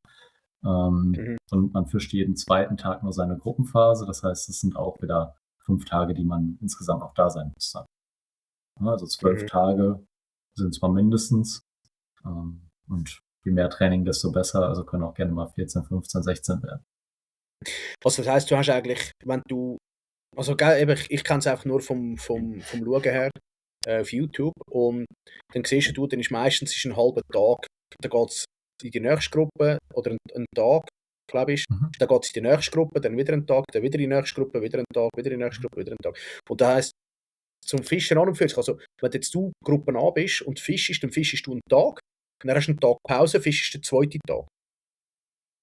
Und man fischt jeden 2. Tag nur seine Gruppenphase. Das heißt, es sind auch wieder 5 Tage, die man insgesamt auch da sein muss. Dann. Also 12 Tage sind zwar mindestens. Und je mehr Training, desto besser. Also können auch gerne mal 14, 15, 16 werden. Also das heisst, du hast eigentlich, wenn du... Also ich kenne es einfach nur vom Schauen her auf YouTube. Und dann siehst du, dann ist meistens ein halber Tag. Dann geht es in die nächste Gruppe oder einen Tag, glaube ich. Dann geht es in die nächste Gruppe, dann wieder einen Tag, dann wieder in die nächste Gruppe, wieder einen Tag, wieder in die nächste Gruppe, wieder einen Tag. Und das heisst, zum Fischen an und für sich, also wenn jetzt du Gruppen A bist und fischst, dann fischst du einen Tag, dann hast du einen Tag Pause, fischst den 2. Tag.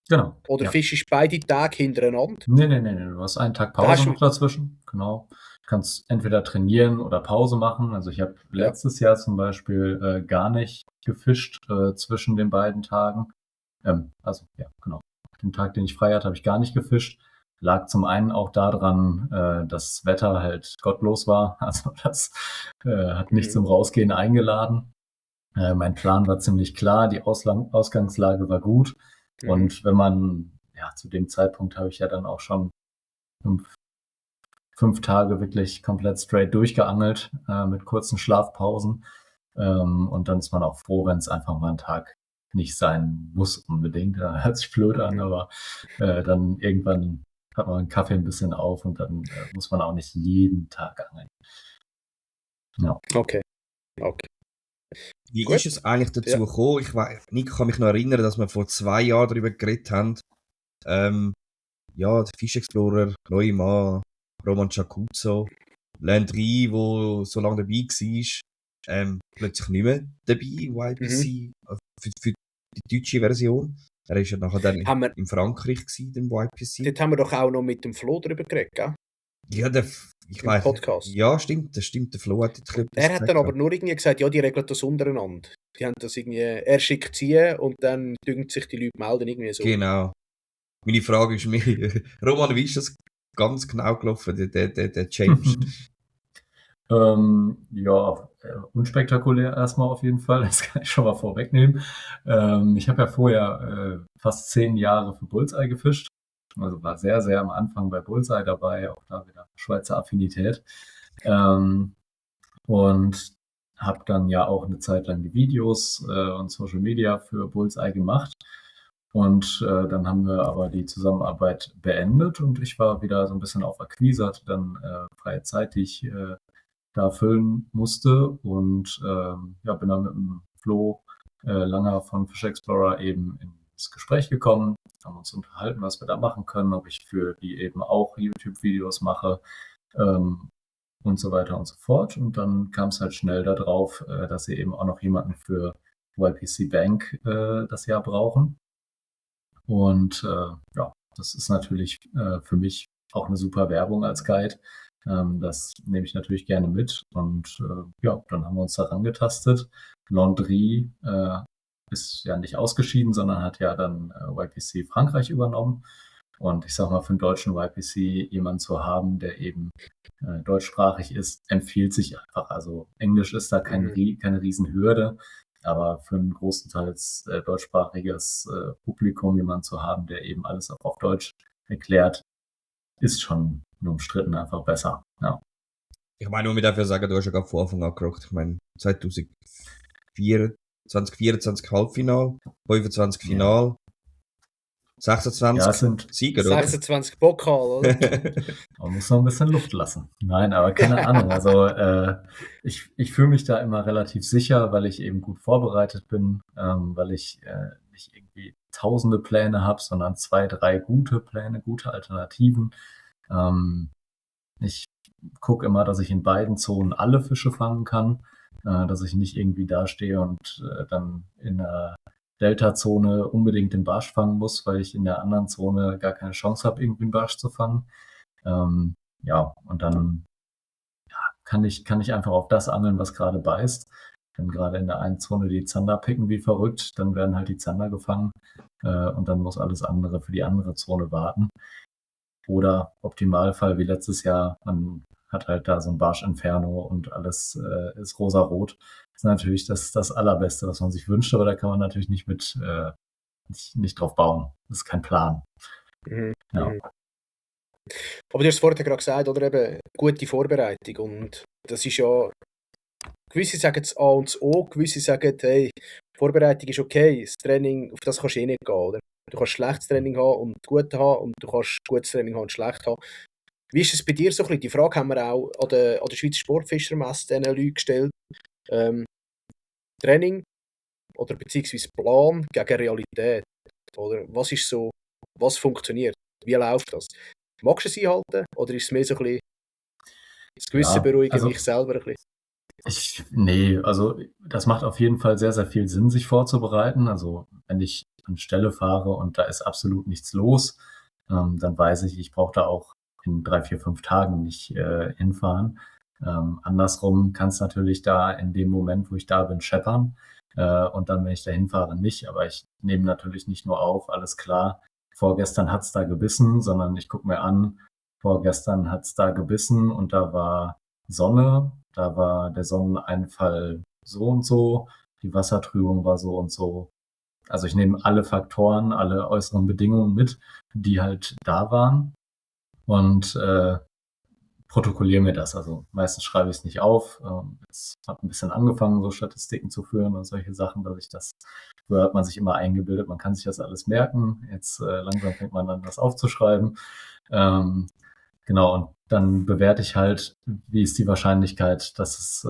Genau. Oder ja. fischst beide Tage hintereinander. Nee, du hast einen Tag Pause noch dazwischen. Genau. Du kannst entweder trainieren oder Pause machen. Also ich habe letztes Jahr zum Beispiel gar nicht gefischt zwischen den beiden Tagen. Also ja, genau. Den Tag, den ich frei hatte, habe ich gar nicht gefischt. Lag zum einen auch daran, dass das Wetter halt gottlos war. Also das hat nicht zum Rausgehen eingeladen. Mein Plan war ziemlich klar, die Ausgangslage war gut. Und wenn man, ja, zu dem Zeitpunkt habe ich ja dann auch schon 5 Tage wirklich komplett straight durchgeangelt, mit kurzen Schlafpausen. Und dann ist man auch froh, wenn es einfach mal ein Tag nicht sein muss unbedingt. Da hört sich blöd an, aber dann irgendwann hat man einen Kaffee ein bisschen auf und dann muss man auch nicht jeden Tag angeln. Ja. Okay. Wie ist es eigentlich dazu gekommen? Nico kann mich noch erinnern, dass wir vor 2 Jahren darüber geredet haben. Der Fish Explorer, Neumann, Roman Chacuzzo, Landry, der so lange dabei war, plötzlich nicht mehr dabei, YPC, für die deutsche Version. Er ist ja nachher dann Haben wir, in Frankreich gewesen, im YPC. dort haben wir doch auch noch mit dem Flo drüber geredet, gell? Ja, ich Im weiß. Podcast. Ja, stimmt, das stimmt. Der Flo hat jetzt etwas Er hat dann gesagt. aber nur irgendwie gesagt, ja, die regeln das untereinander. Die haben das irgendwie, er schickt sie und dann düngt sich die Leute melden, irgendwie so. Genau. Meine Frage ist mir, Roman, wie ist das ganz genau gelaufen, der Change? Ja, unspektakulär erstmal auf jeden Fall, das kann ich schon mal vorwegnehmen. Ich habe ja vorher fast 10 Jahre für Bullseye gefischt, also war sehr, sehr am Anfang bei Bullseye dabei, auch da wieder Schweizer Affinität. Und habe dann ja auch eine Zeit lang die Videos und Social Media für Bullseye gemacht. Und dann haben wir aber die Zusammenarbeit beendet und ich war wieder so ein bisschen auf Akquise, hatte dann freie Zeit, die ich da füllen musste und ja, bin dann mit dem Flo Langer von Fish Explorer eben ins Gespräch gekommen, haben uns unterhalten, was wir da machen können, ob ich für die eben auch YouTube-Videos mache und so weiter und so fort. Und dann kam es halt schnell darauf, dass sie eben auch noch jemanden für YPC Bank das Jahr brauchen. Und ja, das ist natürlich für mich auch eine super Werbung als Guide. Das nehme ich natürlich gerne mit. Und ja, dann haben wir uns daran getastet. Landry ist ja nicht ausgeschieden, sondern hat ja dann YPC Frankreich übernommen. Und ich sag mal, für einen deutschen YPC jemanden zu haben, der eben deutschsprachig ist, empfiehlt sich einfach. Also Englisch ist da keine Riesenhürde. Aber für ein großenteils deutschsprachiges Publikum jemanden zu haben, der eben alles auch auf Deutsch erklärt, ist schon unumstritten einfach besser. Ja. Ich meine, nur mit dafür sagen, du hast ja gerade von Anfang an gerockt. Ich meine, 2024 Halbfinal, 25 Final, 26 Ja, es sind Sieger, oder? 26 Pokal, oder? Man muss noch ein bisschen Luft lassen. Nein, aber keine Ahnung. Also ich fühle mich da immer relativ sicher, weil ich eben gut vorbereitet bin, weil ich nicht irgendwie tausende Pläne habe, sondern 2, 3 gute Pläne, gute Alternativen. Ich gucke immer, dass ich in beiden Zonen alle Fische fangen kann, dass ich nicht irgendwie dastehe und dann in der Delta-Zone unbedingt den Barsch fangen muss, weil ich in der anderen Zone gar keine Chance habe, irgendwie einen Barsch zu fangen. Ja, und dann kann ich einfach auf das angeln, was gerade beißt. Wenn gerade in der einen Zone die Zander picken wie verrückt, dann werden halt die Zander gefangen und dann muss alles andere für die andere Zone warten. Oder Optimalfall wie letztes Jahr, man hat halt da so ein Barsch-Inferno und alles ist rosarot. Das ist natürlich das Allerbeste, was man sich wünscht, aber da kann man natürlich nicht drauf bauen. Das ist kein Plan. Ja. Aber du hast es vorhin gerade gesagt, oder eben gute Vorbereitung. Und das ist ja, gewisse sagen das A und das O, gewisse sagen, hey, Vorbereitung ist okay, das Training, auf das kannst du eh nicht gehen, oder? Du kannst schlechtes Training haben und gut haben und du kannst gutes Training haben und schlecht haben. Wie ist es bei dir so ein bisschen? Die Frage haben wir auch an der Schweizer Sportfischermesse diesen Leuten gestellt. Training oder beziehungsweise Plan gegen Realität. Oder was ist so, was funktioniert? Wie läuft das? Magst du es einhalten oder ist es mehr so ein bisschen das gewisse Ja, Beruhigen also mich selber ein bisschen? Nee, also das macht auf jeden Fall sehr, sehr viel Sinn, sich vorzubereiten. Also wenn ich an Stelle fahre und da ist absolut nichts los, dann weiß ich brauche da auch in 3, 4, 5 Tagen nicht hinfahren. Andersrum kann es natürlich da in dem Moment, wo ich da bin, scheppern. Und dann, wenn ich da hinfahre, nicht. Aber ich nehme natürlich nicht nur auf, alles klar, vorgestern hat's da gebissen, sondern ich gucke mir an, vorgestern hat's da gebissen und da war Sonne, da war der Sonneneinfall so und so, die Wassertrübung war so und so. Also ich nehme alle Faktoren, alle äußeren Bedingungen mit, die halt da waren und protokolliere mir das. Also meistens schreibe ich es nicht auf. Es hat ein bisschen angefangen, so Statistiken zu führen und solche Sachen, dass ich das, früher hat man sich immer eingebildet, man kann sich das alles merken. Jetzt langsam fängt man an, das aufzuschreiben. Genau, und dann bewerte ich halt, wie ist die Wahrscheinlichkeit, dass es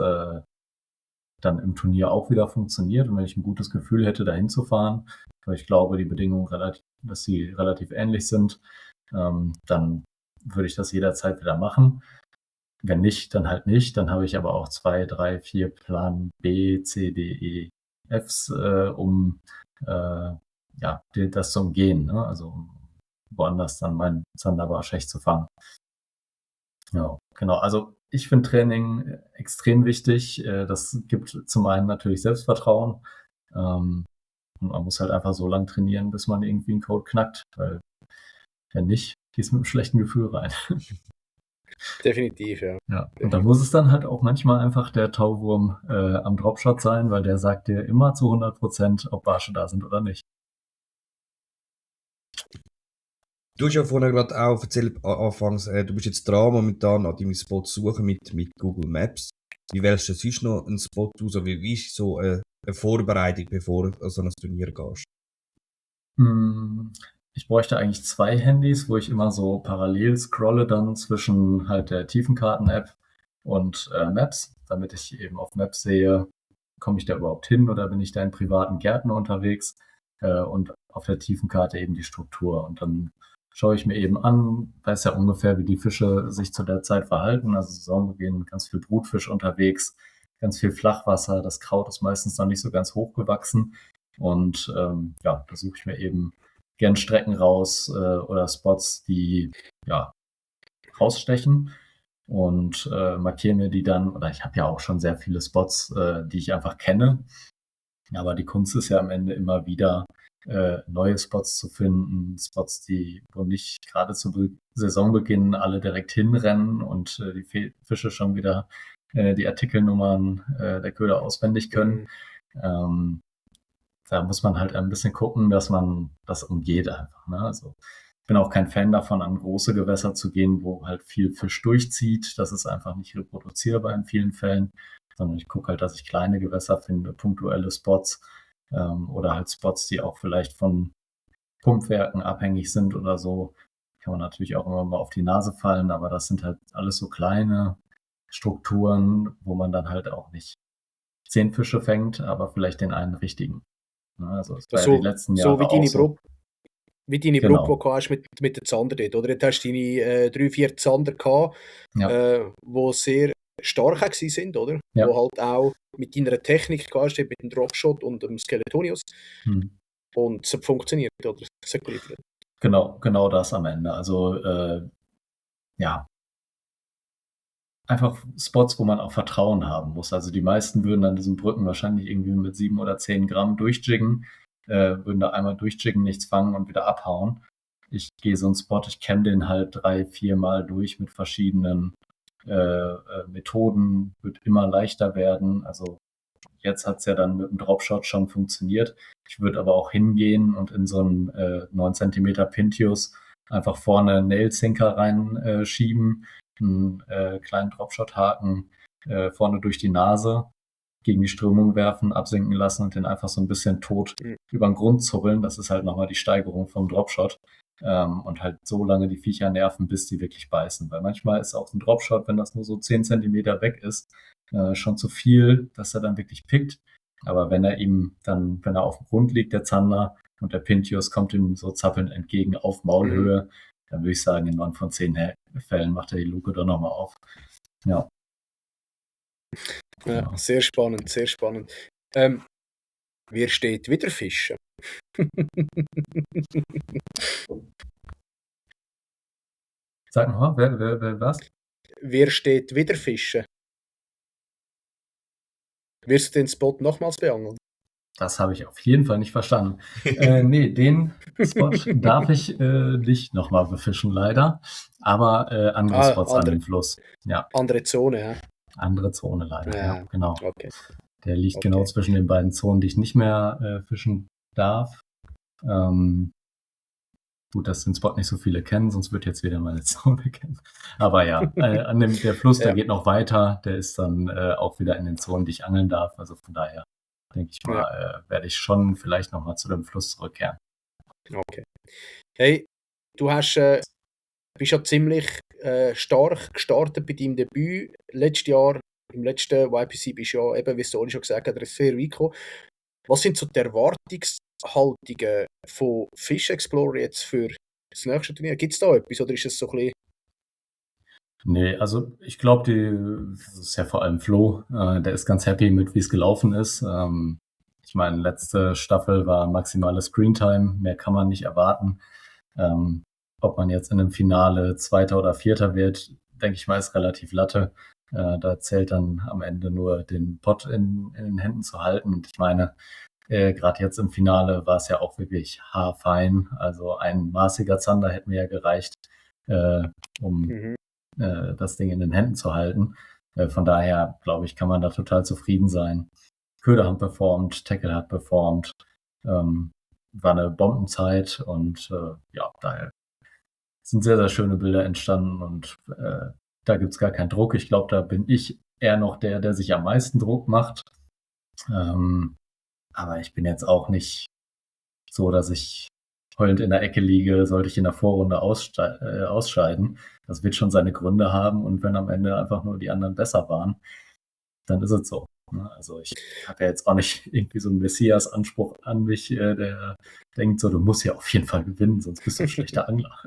dann im Turnier auch wieder funktioniert. Und wenn ich ein gutes Gefühl hätte, dahin zu fahren, weil ich glaube, die Bedingungen dass sie relativ ähnlich sind, dann würde ich das jederzeit wieder machen. Wenn nicht, dann halt nicht. Dann habe ich aber auch 2, 3, 4 Plan B, C, D, E, Fs, um das zu umgehen, ne? Also um woanders dann meinen Zanderbarsch echt zu fangen. Ja, genau. Also ich finde Training extrem wichtig. Das gibt zum einen natürlich Selbstvertrauen. Und man muss halt einfach so lang trainieren, bis man irgendwie einen Code knackt, weil wenn nicht, gehst du mit einem schlechten Gefühl rein. Definitiv, ja. Ja, und da muss es dann halt auch manchmal einfach der Tauwurm am Dropshot sein, weil der sagt dir immer zu 100%, ob Barsche da sind oder nicht. Du hast ja vorhin gerade auch erzählt, anfangs, du bist jetzt dran, momentan an deinem Spot suchen mit Google Maps. Wie wählst du sonst noch einen Spot aus? Oder wie ist so eine Vorbereitung, bevor du an so ein Turnier gehst? Ich bräuchte eigentlich 2 Handys, wo ich immer so parallel scrolle dann zwischen halt der Tiefenkarten-App und Maps, damit ich eben auf Maps sehe, komme ich da überhaupt hin oder bin ich da in privaten Gärten unterwegs, und auf der Tiefenkarte eben die Struktur. Und dann schaue ich mir eben an, weiß ja ungefähr, wie die Fische sich zu der Zeit verhalten. Also Saisonbeginn, ganz viel Brutfisch unterwegs, ganz viel Flachwasser. Das Kraut ist meistens noch nicht so ganz hoch gewachsen. Und da suche ich mir eben gern Strecken raus oder Spots, die rausstechen und markiere mir die dann. Oder ich habe ja auch schon sehr viele Spots, die ich einfach kenne. Aber die Kunst ist ja am Ende immer wieder, neue Spots zu finden, Spots, wo nicht gerade zu Saisonbeginn alle direkt hinrennen und die Fische schon wieder die Artikelnummern der Köder auswendig können. Da muss man halt ein bisschen gucken, dass man das umgeht einfach. Ne? Also ich bin auch kein Fan davon, an große Gewässer zu gehen, wo halt viel Fisch durchzieht. Das ist einfach nicht reproduzierbar in vielen Fällen, sondern ich gucke halt, dass ich kleine Gewässer finde, punktuelle Spots oder halt Spots, die auch vielleicht von Pumpwerken abhängig sind oder so. Kann man natürlich auch immer mal auf die Nase fallen, aber das sind halt alles so kleine Strukturen, wo man dann halt auch nicht 10 Fische fängt, aber vielleicht den einen richtigen. Also es war ja die letzten Jahre so wie deine auch so. Wie deine Genau. Brücke, die du hast mit den Zander dort, oder? Dort hast du deine 3-4 Zander gehabt, die sehr stark waren, oder? Ja. Wo halt auch mit deiner Technik gehabt, mit dem Dropshot und dem Skeletonius. Und es hat funktioniert, oder? Es hat geliefert. Genau das am Ende. Also einfach Spots, wo man auch Vertrauen haben muss. Also die meisten würden an diesen Brücken wahrscheinlich irgendwie mit 7 oder 10 Gramm durchjiggen, würden da einmal durchjiggen, nichts fangen und wieder abhauen. Ich gehe so einen Spot, ich kenne den halt 3-4 Mal durch mit verschiedenen Methoden, wird immer leichter werden. Also jetzt hat es ja dann mit dem Dropshot schon funktioniert. Ich würde aber auch hingehen und in so einen 9 cm Pintius einfach vorne einen Nail-Sinker reinschieben, einen kleinen Dropshot-Haken vorne durch die Nase gegen die Strömung werfen, absinken lassen und den einfach so ein bisschen tot über den Grund zuppeln. Das ist halt nochmal die Steigerung vom Dropshot. Und halt so lange die Viecher nerven, bis die wirklich beißen. Weil manchmal ist auch ein Dropshot, wenn das nur so 10 cm weg ist, schon zu viel, dass er dann wirklich pickt. Aber wenn er auf dem Grund liegt, der Zander, und der Pintius kommt ihm so zappelnd entgegen auf Maulhöhe, dann würde ich sagen, in 9 von 10 Fällen macht er die Luke doch nochmal auf. Ja. Ja, sehr spannend, sehr spannend. Wer steht wieder Fischen? Sag mal, wer was? Wer steht wieder Fischen? Wirst du den Spot nochmals beangeln? Das habe ich auf jeden Fall nicht verstanden. Nee, den Spot darf ich nicht nochmal befischen, leider. Aber andere Spots an dem Fluss. Ja. Andere Zone, ja. Andere Zone leider, ja, genau. Okay. Der liegt genau zwischen den beiden Zonen, die ich nicht mehr fischen darf. Gut, dass den Spot nicht so viele kennen, sonst wird jetzt wieder meine Zone kennen. Aber ja, der Fluss, der geht noch weiter, der ist dann auch wieder in den Zonen, die ich angeln darf. Also von daher denke ich mal, werde ich schon vielleicht nochmal zu dem Fluss zurückkehren. Okay. Hey, du bist ja ziemlich stark gestartet bei deinem Debüt. Letztes Jahr, im letzten YPC bist du ja eben, wie es Oli schon gesagt hat, sehr weit gekommen. Was sind so die Erwartungshaltungen von Fish Explorer jetzt für das nächste Turnier? Gibt es da etwas oder ist es so ein bisschen... Nee, also ich glaube, das ist ja vor allem Flo, der ist ganz happy mit, wie es gelaufen ist. Ich meine, letzte Staffel war maximale Screentime, mehr kann man nicht erwarten. Ob man jetzt in einem Finale Zweiter oder Vierter wird, denke ich mal, ist relativ Latte. Da zählt dann am Ende nur den Pott in den Händen zu halten. Und ich meine, gerade jetzt im Finale war es ja auch wirklich haarfein. Also ein maßiger Zander hätte mir ja gereicht, um Mhm. das Ding in den Händen zu halten. Von daher, glaube ich, kann man da total zufrieden sein. Köder hat performt, Tackle hat performt. War eine Bombenzeit und ja, daher sind sehr, sehr schöne Bilder entstanden und da gibt es gar keinen Druck. Ich glaube, da bin ich eher noch der sich am meisten Druck macht. Aber ich bin jetzt auch nicht so, dass ich heulend in der Ecke liege, sollte ich in der Vorrunde ausscheiden. Das wird schon seine Gründe haben und wenn am Ende einfach nur die anderen besser waren, dann ist es so. Ne? Also ich habe ja jetzt auch nicht irgendwie so einen Messias-Anspruch an mich, der denkt so, du musst ja auf jeden Fall gewinnen, sonst bist du ein schlechter Angler.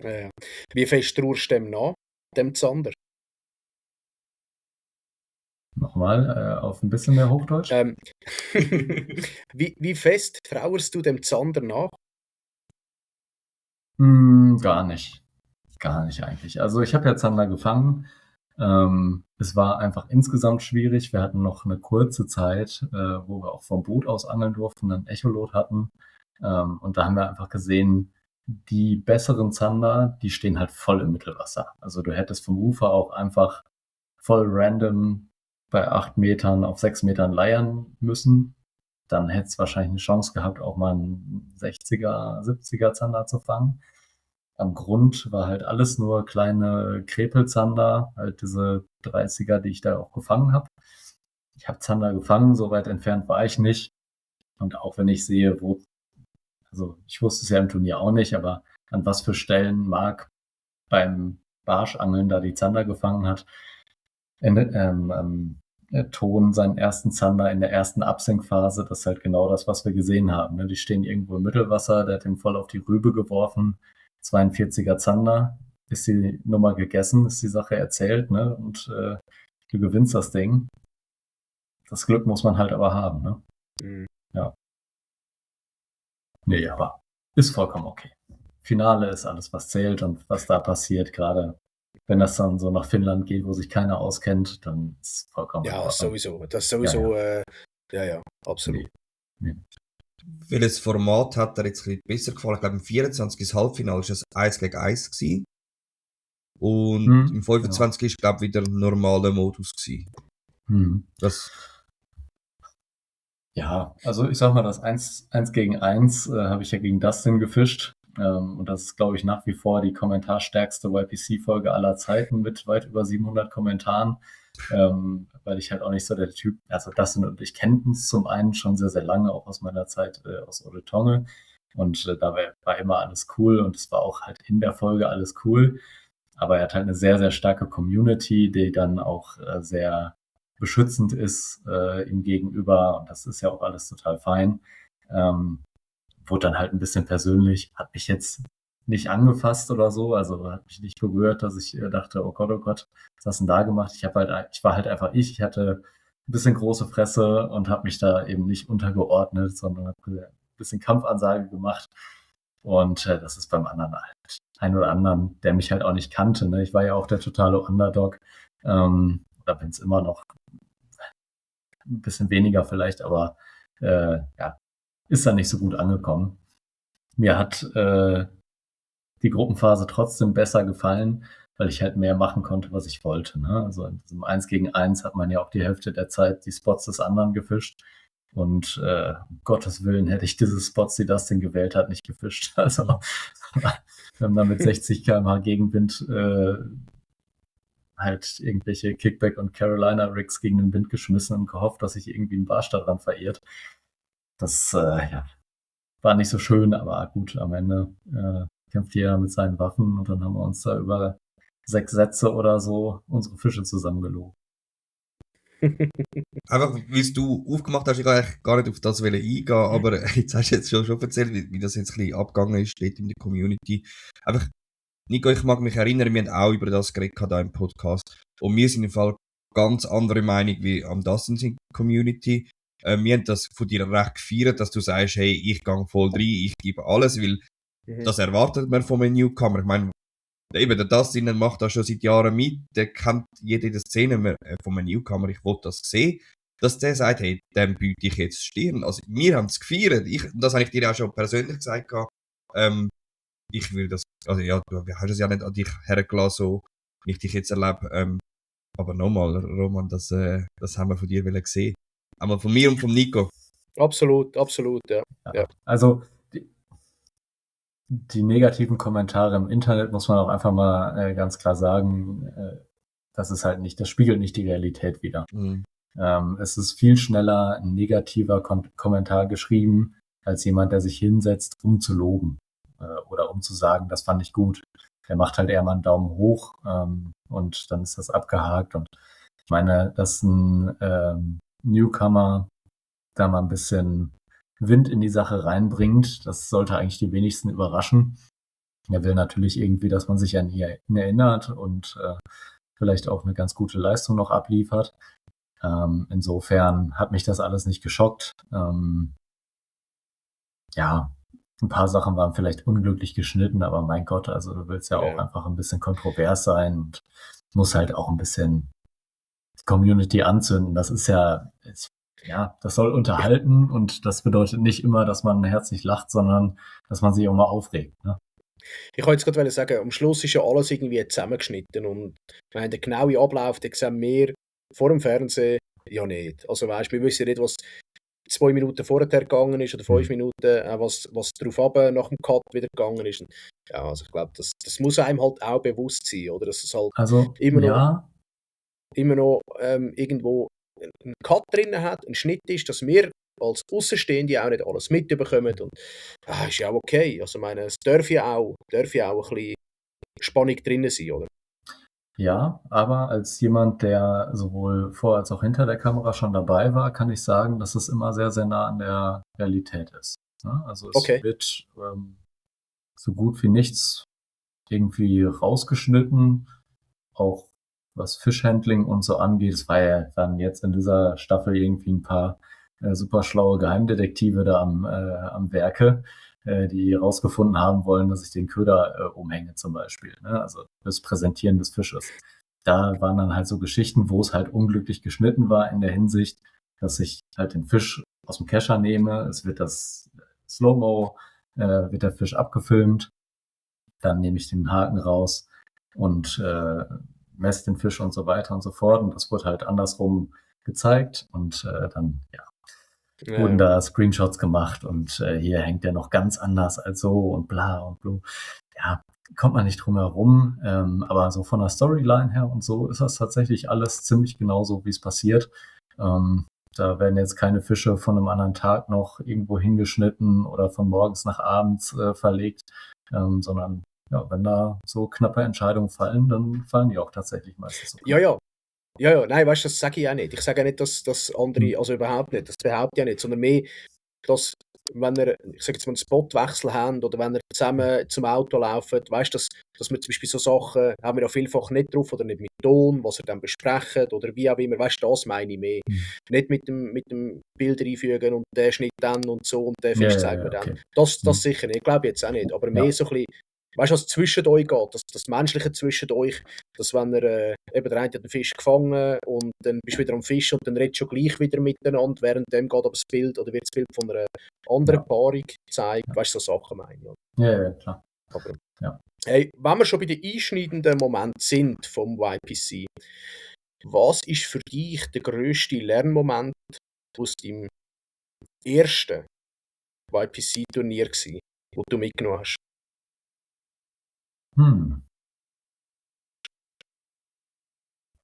Ja. Wie fest traust du dem nach, dem Zander? Nochmal auf ein bisschen mehr Hochdeutsch. Wie fest trauerst du dem Zander nach? Gar nicht. Gar nicht eigentlich. Also ich habe ja Zander gefangen. Es war einfach insgesamt schwierig. Wir hatten noch eine kurze Zeit, wo wir auch vom Boot aus angeln durften, ein Echolot hatten. Und da haben wir einfach gesehen, die besseren Zander, die stehen halt voll im Mittelwasser. Also du hättest vom Ufer auch einfach voll random bei 8 Metern auf 6 Metern leiern müssen. Dann hättest du wahrscheinlich eine Chance gehabt, auch mal einen 60er, 70er Zander zu fangen. Am Grund war halt alles nur kleine Krepelzander, halt diese 30er, die ich da auch gefangen habe. Ich habe Zander gefangen, so weit entfernt war ich nicht. Und auch wenn ich sehe, also ich wusste es ja im Turnier auch nicht, aber an was für Stellen Marc beim Barschangeln da die Zander gefangen hat, Ton seinen ersten Zander in der ersten Absenkphase, das ist halt genau das, was wir gesehen haben. Ne? Die stehen irgendwo im Mittelwasser, der hat ihn voll auf die Rübe geworfen, 42er Zander, ist die Nummer gegessen, ist die Sache erzählt, ne? Und du gewinnst das Ding. Das Glück muss man halt aber haben, ne? Mhm. Ja. Nee, aber ist vollkommen okay. Finale ist alles, was zählt und was da passiert, gerade wenn das dann so nach Finnland geht, wo sich keiner auskennt, dann ist es vollkommen in Ja, Ordnung. sowieso. Das ist sowieso, ja, absolut. Nee. Welches Format hat dir jetzt ein bisschen besser gefallen? Ich glaube, im 24. das Halbfinale war es 1 gegen 1 gewesen. Und im 25. ist, glaube ich, wieder ein normaler Modus gewesen. Das Ja, also ich sag mal, das 1 gegen 1 habe ich ja gegen Dustin gefischt. Und das ist, glaube ich, nach wie vor die kommentarstärkste YPC-Folge aller Zeiten mit weit über 700 Kommentaren. Weil ich halt auch nicht so der Typ, also Dustin und ich kennen uns zum einen schon sehr, sehr lange, auch aus meiner Zeit aus Oretonge. Und da war immer alles cool und es war auch halt in der Folge alles cool. Aber er hat halt eine sehr, sehr starke Community, die dann auch sehr beschützend ist ihm gegenüber. Und das ist ja auch alles total fein. Wurde dann halt ein bisschen persönlich, hat mich jetzt nicht angefasst oder so, also hat mich nicht berührt, dass ich dachte, oh Gott, was hast du denn da gemacht? Ich war halt einfach ich hatte ein bisschen große Fresse und habe mich da eben nicht untergeordnet, sondern habe ein bisschen Kampfansage gemacht. Und das ist beim anderen halt ein oder anderen, der mich halt auch nicht kannte. Ne? Ich war ja auch der totale Underdog. Da bin es immer noch ein bisschen weniger vielleicht, aber ja, ist dann nicht so gut angekommen. Mir hat die Gruppenphase trotzdem besser gefallen, weil ich halt mehr machen konnte, was ich wollte. Ne? Also in diesem 1 gegen 1 hat man ja auch die Hälfte der Zeit die Spots des anderen gefischt. Und um Gottes Willen hätte ich diese Spots, die Dustin gewählt hat, nicht gefischt. Also wir haben dann mit 60 km/h Gegenwind halt irgendwelche Kickback- und Carolina-Rigs gegen den Wind geschmissen und gehofft, dass sich irgendwie ein Barsch daran verirrt. Das ja, war nicht so schön, aber gut, am Ende kämpft jeder mit seinen Waffen und dann haben wir uns da über 6 Sätze oder so unsere Fische zusammengelogen. Einfach, wie du aufgemacht hast, ich kann eigentlich gar nicht auf das eingehen, aber jetzt hast du jetzt schon erzählt, wie das jetzt ein bisschen abgegangen ist, steht in der Community. Einfach, Nico, ich mag mich erinnern, wir haben auch über das geredet hier im Podcast und wir sind im Fall ganz andere Meinung wie am Dustin Community. Wir haben das von dir recht gefeiert, dass du sagst, hey, ich gehe voll rein, ich gebe alles, weil das erwartet man von einem Newcomer. Ich meine, eben der Dustin macht das schon seit Jahren mit, der kennt jede Szene von einem Newcomer, ich wollte das sehen, dass der sagt, hey, dem biete ich jetzt Stirn. Also wir haben es gefeiert, das habe ich dir auch schon persönlich gesagt, ich will das, also ja, du hast es ja nicht an dich hergelassen, so wie ich dich jetzt erlebe, aber nochmal, Roman, das haben wir von dir gesehen. Einmal von mir und von Nico. Absolut, ja. Also die negativen Kommentare im Internet muss man auch einfach mal ganz klar sagen, das ist halt nicht, das spiegelt nicht die Realität wider. Es ist viel schneller ein negativer Kommentar geschrieben, als jemand, der sich hinsetzt, um zu loben oder um zu sagen, das fand ich gut. Der macht halt eher mal einen Daumen hoch und dann ist das abgehakt. Und ich meine, dass ein Newcomer da mal ein bisschen Wind in die Sache reinbringt, das sollte eigentlich die wenigsten überraschen. Er will natürlich irgendwie, dass man sich an ihn erinnert und vielleicht auch eine ganz gute Leistung noch abliefert. Insofern hat mich das alles nicht geschockt. Ja, ein paar Sachen waren vielleicht unglücklich geschnitten, aber mein Gott, also du willst ja auch einfach ein bisschen kontrovers sein und muss halt auch ein bisschen die Community anzünden. Das ist ja, das soll unterhalten und das bedeutet nicht immer, dass man herzlich lacht, sondern dass man sich auch mal aufregt. Ne? Ich wollte jetzt gerade sagen, am Schluss ist ja alles irgendwie zusammengeschnitten und wir haben den genauen Ablauf, den sehen wir vor dem Fernsehen ja nicht. Also weißt, wir wissen ja nicht, was 2 Minuten vorher gegangen ist oder 5 Minuten, was darauf ab nach dem Cut wieder gegangen ist. Und ja, also ich glaube, das muss einem halt auch bewusst sein, oder? Dass es halt immer noch irgendwo einen Cut drin hat, ein Schnitt ist, dass wir als Außenstehende auch nicht alles mitbekommen und ist ja auch okay. Also ich meine, es darf ja auch ein bisschen Spannung drin sein, oder? Ja, aber als jemand, der sowohl vor als auch hinter der Kamera schon dabei war, kann ich sagen, dass es immer sehr, sehr nah an der Realität ist. Ne? Also es wird so gut wie nichts irgendwie rausgeschnitten, auch was Fischhandling und so angeht. Es war ja dann jetzt in dieser Staffel irgendwie ein paar super schlaue Geheimdetektive da am Werke, die herausgefunden haben wollen, dass ich den Köder umhänge zum Beispiel. Ne? Also das Präsentieren des Fisches. Da waren dann halt so Geschichten, wo es halt unglücklich geschnitten war in der Hinsicht, dass ich halt den Fisch aus dem Kescher nehme. Es wird das Slow-Mo, wird der Fisch abgefilmt. Dann nehme ich den Haken raus und messe den Fisch und so weiter und so fort. Und das wurde halt andersrum gezeigt und dann, wurden da Screenshots gemacht und hier hängt der noch ganz anders als so und bla und blu. Ja, kommt man nicht drum herum, aber so von der Storyline her und so ist das tatsächlich alles ziemlich genauso, wie es passiert. Da werden jetzt keine Fische von einem anderen Tag noch irgendwo hingeschnitten oder von morgens nach abends verlegt, sondern wenn da so knappe Entscheidungen fallen, dann fallen die auch tatsächlich meistens so. Ja, nein, weißt du, das sage ich auch nicht. Ich sage auch nicht, dass andere, also überhaupt nicht, das behaupte ich auch nicht, sondern mehr, dass, wenn ihr, ich sage jetzt mal, einen Spotwechsel habt oder wenn ihr zusammen zum Auto lauft, weißt du, dass wir zum Beispiel so Sachen, haben wir auch vielfach nicht drauf oder nicht mit Ton, was ihr dann besprecht oder wie auch immer, weißt du, das meine ich mehr. Nicht mit dem Bild einfügen und der Schnitt dann und so und der Fisch zeigen wir dann. Das sicher nicht, ich glaube jetzt auch nicht, aber mehr so ein bisschen, weißt du, was zwischen euch geht, das Menschliche zwischen euch, dass wenn ihr, eben der eine hat den Fisch gefangen und dann bist du wieder am Fisch und dann redest du gleich wieder miteinander, währenddem geht aber das Bild oder wird das Bild von einer anderen Paarung gezeigt, weißt du, so Sachen meine ich. Ja, klar. Aber, hey, wenn wir schon bei den einschneidenden Momenten sind vom YPC, was ist für dich der grösste Lernmoment aus deinem ersten YPC-Turnier gewesen, wo du mitgenommen hast?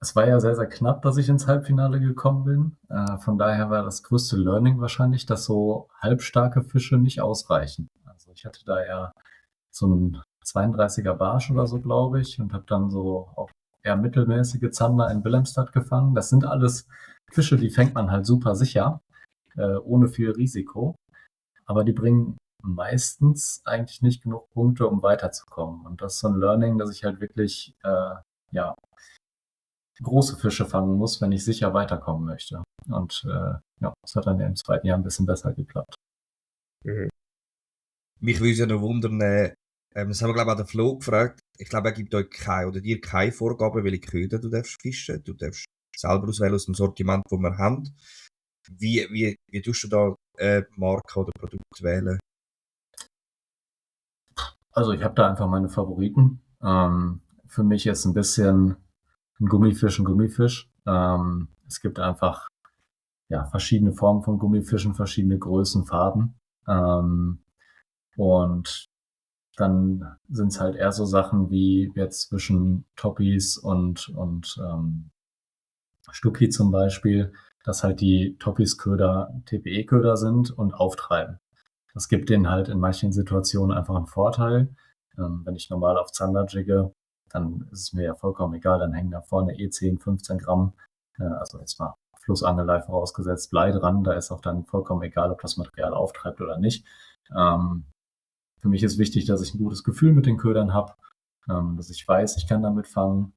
Es war ja sehr, sehr knapp, dass ich ins Halbfinale gekommen bin. Von daher war das größte Learning wahrscheinlich, dass so halbstarke Fische nicht ausreichen. Also ich hatte da ja so einen 32er Barsch oder so, glaube ich, und habe dann so auch eher mittelmäßige Zander in Wilhelmstad gefangen. Das sind alles Fische, die fängt man halt super sicher, ohne viel Risiko. Aber die bringen meistens eigentlich nicht genug Punkte, um weiterzukommen. Und das ist so ein Learning, dass ich halt wirklich große Fische fangen muss, wenn ich sicher weiterkommen möchte. Und ja, das hat dann im zweiten Jahr ein bisschen besser geklappt. Mhm. Mich würde ja noch wundern, das haben wir, glaube ich, auch den Flo gefragt. Ich glaube, er gibt euch dir keine Vorgaben, welche Köder du darfst fischen. Du darfst selber auswählen aus dem Sortiment, das wir haben. Wie tust du da Marke oder Produkt wählen? Also ich habe da einfach meine Favoriten. Für mich ist ein bisschen ein Gummifisch. Es gibt einfach verschiedene Formen von Gummifischen, verschiedene Größen, Farben. Und dann sind es halt eher so Sachen wie jetzt zwischen Toppies und Stucki zum Beispiel, dass halt die Toppies-Köder TPE-Köder sind und auftreiben. Das gibt denen halt in manchen Situationen einfach einen Vorteil. Wenn ich normal auf Zander jigge, dann ist es mir ja vollkommen egal, dann hängen da vorne 10, 15 Gramm, also jetzt mal Flussangelei vorausgesetzt, Blei dran, da ist auch dann vollkommen egal, ob das Material auftreibt oder nicht. Für mich ist wichtig, dass ich ein gutes Gefühl mit den Ködern habe, dass ich weiß, ich kann damit fangen.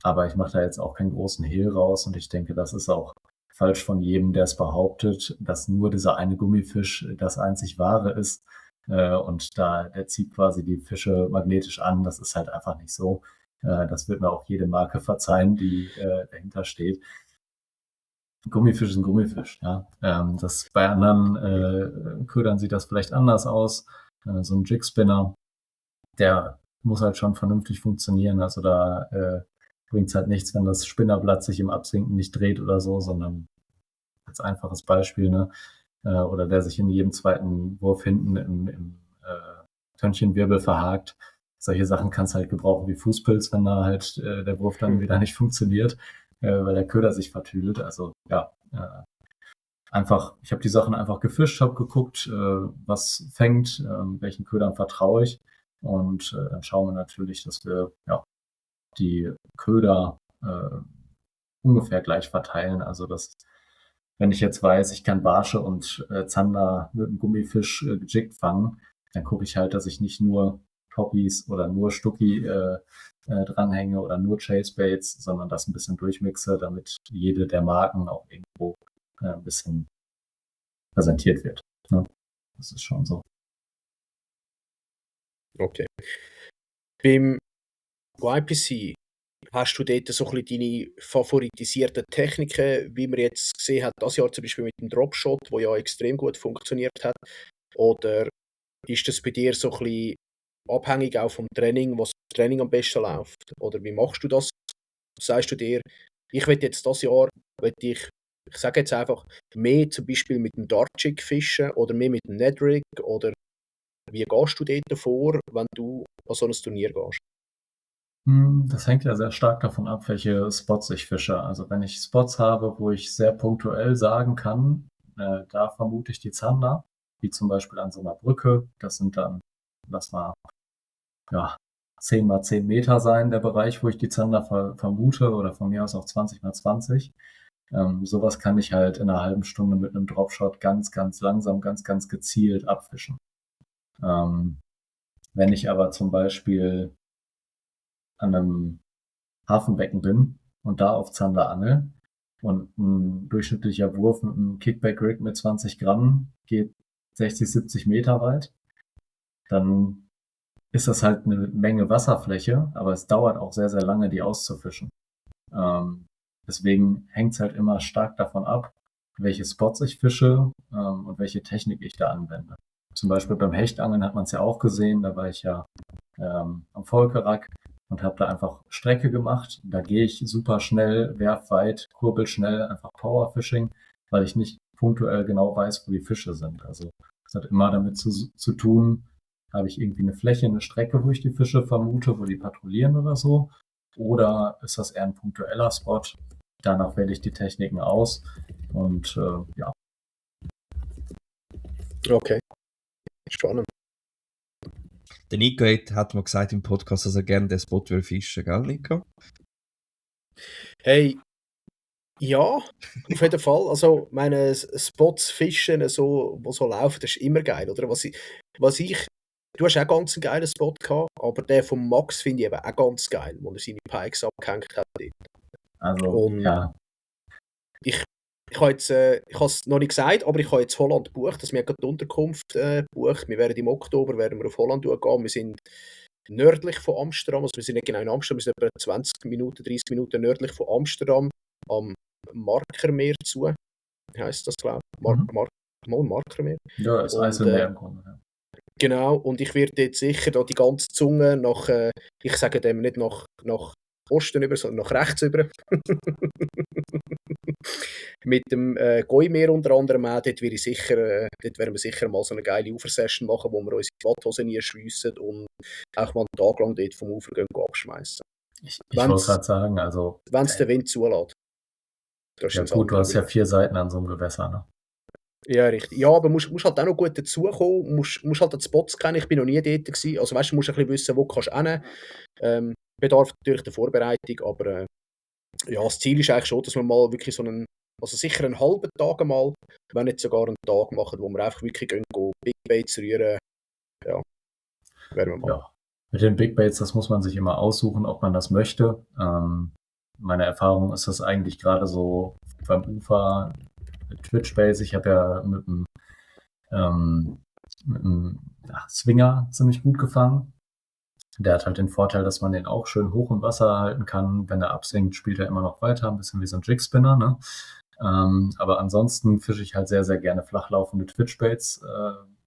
Aber ich mache da jetzt auch keinen großen Hehl raus und ich denke, das ist auch falsch von jedem, der es behauptet, dass nur dieser eine Gummifisch das einzig Wahre ist. Und der zieht quasi die Fische magnetisch an. Das ist halt einfach nicht so. Das wird mir auch jede Marke verzeihen, die dahinter steht. Gummifisch ist ein Gummifisch, ja. Das bei anderen Ködern sieht das vielleicht anders aus. So ein Jigspinner, der muss halt schon vernünftig funktionieren. Also da bringt es halt nichts, wenn das Spinnerblatt sich im Absinken nicht dreht oder so, sondern als einfaches Beispiel, ne? Oder der sich in jedem zweiten Wurf hinten im Törnchenwirbel verhakt. Solche Sachen kannst du halt gebrauchen wie Fußpilz, wenn da halt der Wurf dann wieder nicht funktioniert, weil der Köder sich vertüdelt. Also ja, ich habe die Sachen einfach gefischt, habe geguckt, was fängt, welchen Ködern vertraue ich. Und dann schauen wir natürlich, dass wir die Köder ungefähr gleich verteilen. Also wenn ich jetzt weiß, ich kann Barsche und Zander mit einem Gummifisch gejiggt fangen, dann gucke ich halt, dass ich nicht nur Toppies oder nur Stucki dranhänge oder nur Chasebaits, sondern das ein bisschen durchmixe, damit jede der Marken auch irgendwo ein bisschen präsentiert wird. Ne? Das ist schon so. Okay. Beim YPC hast du dort so ein bisschen deine favoritisierten Techniken, wie man jetzt gesehen hat, das Jahr zum Beispiel mit dem Dropshot, der ja extrem gut funktioniert hat? Oder ist das bei dir so ein bisschen abhängig auch vom Training, was im Training am besten läuft? Oder wie machst du das? Sagst du dir, ich will jetzt das Jahr, ich sage jetzt einfach, mehr zum Beispiel mit dem Dartjig fischen oder mehr mit dem Nedrig? Oder wie gehst du dort vor, wenn du an so ein Turnier gehst? Das hängt ja sehr stark davon ab, welche Spots ich fische. Also wenn ich Spots habe, wo ich sehr punktuell sagen kann, da vermute ich die Zander, wie zum Beispiel an so einer Brücke. Das sind dann, lass mal, 10 mal 10 Meter sein, der Bereich, wo ich die Zander vermute, oder von mir aus auch 20 mal 20. Sowas kann ich halt in einer halben Stunde mit einem Dropshot ganz, ganz langsam, ganz, ganz gezielt abfischen. Wenn ich aber zum Beispiel an einem Hafenbecken bin und da auf Zander angel und ein durchschnittlicher Wurf mit einem Kickback-Rig mit 20 Gramm geht 60, 70 Meter weit, dann ist das halt eine Menge Wasserfläche, aber es dauert auch sehr, sehr lange, die auszufischen. Deswegen hängt es halt immer stark davon ab, welche Spots ich fische und welche Technik ich da anwende. Zum Beispiel beim Hechtangeln hat man es ja auch gesehen, da war ich ja am Volkerak und habe da einfach Strecke gemacht. Da gehe ich super schnell, werfweit, kurbelschnell, einfach Powerfishing, weil ich nicht punktuell genau weiß, wo die Fische sind. Also es hat immer damit zu tun, habe ich irgendwie eine Fläche, eine Strecke, wo ich die Fische vermute, wo die patrouillieren oder so. Oder ist das eher ein punktueller Spot? Danach wähle ich die Techniken aus und ja. Okay, spannend. Der Nico hat mal gesagt im Podcast, dass er gerne den Spot will fischen, gell, Nico? Hey, ja, auf jeden Fall. Also, meine Spots fischen, so, wo so laufen, das ist immer geil, oder? Du hast auch ganz einen geilen Spot gehabt, aber der von Max finde ich eben auch ganz geil, wo er seine Pikes abgehängt hat. Also, Und ja. ich habe es noch nicht gesagt, aber ich habe jetzt Holland gebucht, dass wir gerade die Unterkunft gebucht. Wir werden im Oktober auf Holland gehen. Wir sind nördlich von Amsterdam, also wir sind nicht genau in Amsterdam, wir sind etwa 20 Minuten, 30 Minuten nördlich von Amsterdam am Markermeer zu, heisst das, glaube ich. Markermeer. Ja, ist Eiselmeer im Grunde. Ja. Genau, und ich werde jetzt sicher da die ganze Zunge nach, ich sage dem nicht nach Osten über, sondern nach rechts über. Mit dem Goimeer unter anderem auch, dort werden wir sicher mal so eine geile Ufersession machen, wo wir unsere Badhosen erschiessen und auch mal einen Tag lang dort vom Ufer abschmeißen. Ich wollte gerade sagen, also... Wenn es der Wind zulässt. Ja gut, du hast ja 4 Seiten an so einem Gewässer, ne? Ja, richtig. Ja, aber musst halt auch noch gut dazukommen, musst halt die Spots kennen. Ich bin noch nie dort gewesen. Also weißt du, musst ein bisschen wissen, wo kannst du hin. Bedarf natürlich der Vorbereitung, aber ja, das Ziel ist eigentlich schon, dass wir mal wirklich also sicher einen halben Tag mal, wenn nicht sogar einen Tag machen, wo wir einfach wirklich gehen, Big Baits rühren. Ja, werden wir mal. Ja, mit den Big Baits, das muss man sich immer aussuchen, ob man das möchte. Meine Erfahrung ist das eigentlich gerade so beim Ufer, Twitch-Baits. Ich habe ja mit einem Swinger ziemlich gut gefangen. Der hat halt den Vorteil, dass man den auch schön hoch im Wasser halten kann. Wenn er absinkt, spielt er immer noch weiter, ein bisschen wie so ein Jigspinner, ne? Aber ansonsten fische ich halt sehr, sehr gerne flachlaufende Twitch-Baits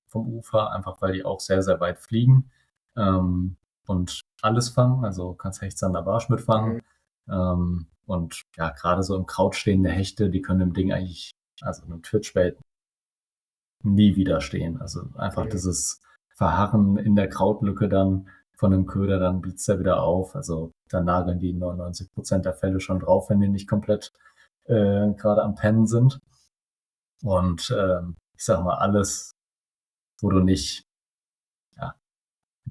vom Ufer, einfach weil die auch sehr, sehr weit fliegen und alles fangen. Also kannst Hechtsander Barsch mitfangen. Und ja, gerade so im Kraut stehende Hechte, die können dem Ding eigentlich, also einem Twitch-Bait, nie widerstehen. Also einfach dieses Verharren in der Krautlücke dann von einem Köder, dann blitzt er wieder auf. Also da nageln die 99% der Fälle schon drauf, wenn die nicht komplett gerade am Pennen sind. Und ich sag mal, alles, wo du nicht einen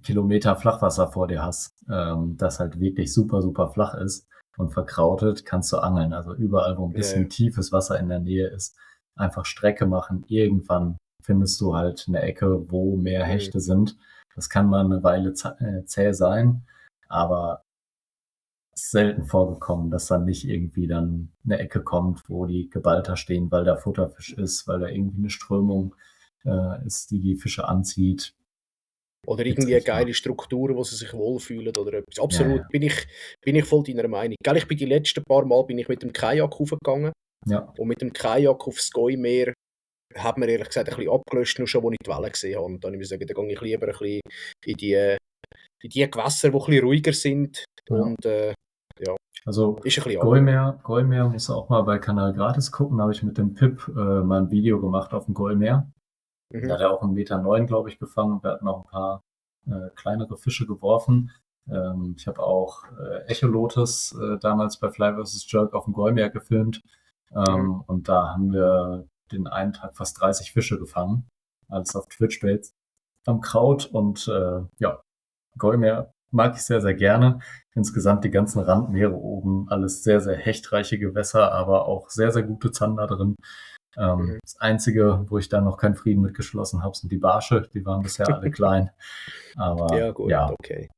Kilometer Flachwasser vor dir hast, das halt wirklich super, super flach ist und verkrautet, kannst du angeln. Also überall, wo ein bisschen tiefes Wasser in der Nähe ist, einfach Strecke machen. Irgendwann findest du halt eine Ecke, wo mehr Hechte sind. Das kann mal eine Weile zäh sein, aber es ist selten vorgekommen, dass dann nicht irgendwie dann eine Ecke kommt, wo die geballter stehen, weil da Futterfisch ist, weil da irgendwie eine Strömung ist, die Fische anzieht. Oder irgendwie eine geile Struktur, wo sie sich wohlfühlen oder etwas. Absolut, bin ich voll deiner Meinung. Gell, ich bin die letzten paar Mal mit dem Kajak raufgegangen. Ja. Und mit dem Kajak aufs Goimeer hat mir ehrlich gesagt ein bisschen abgelöscht, nur schon, als ich die Wellen gesehen habe. Und dann muss ich sagen, da gehe ich lieber ein bisschen in die Gewässer, die ein bisschen ruhiger sind. Ja. Und also ist ein bisschen Goimeer musst du auch mal bei Kanal Gratis gucken. Da habe ich mit dem Pip mal ein Video gemacht auf dem Goimeer. Da hat er auch 1,9 Meter, glaube ich, gefangen. Wir hatten auch ein paar kleinere Fische geworfen. Ich habe auch Echolotus damals bei Fly vs. Jerk auf dem Goimeer gefilmt. Und da haben wir den einen Tag fast 30 Fische gefangen. Alles auf Twitch-Baits am Kraut. Und Goimeer mag ich sehr, sehr gerne. Insgesamt die ganzen Randmeere oben, alles sehr, sehr hechtreiche Gewässer, aber auch sehr, sehr gute Zander drin. Das Einzige, wo ich da noch keinen Frieden mit geschlossen habe, sind die Barsche. Die waren bisher alle klein. Aber ja, gut, okay.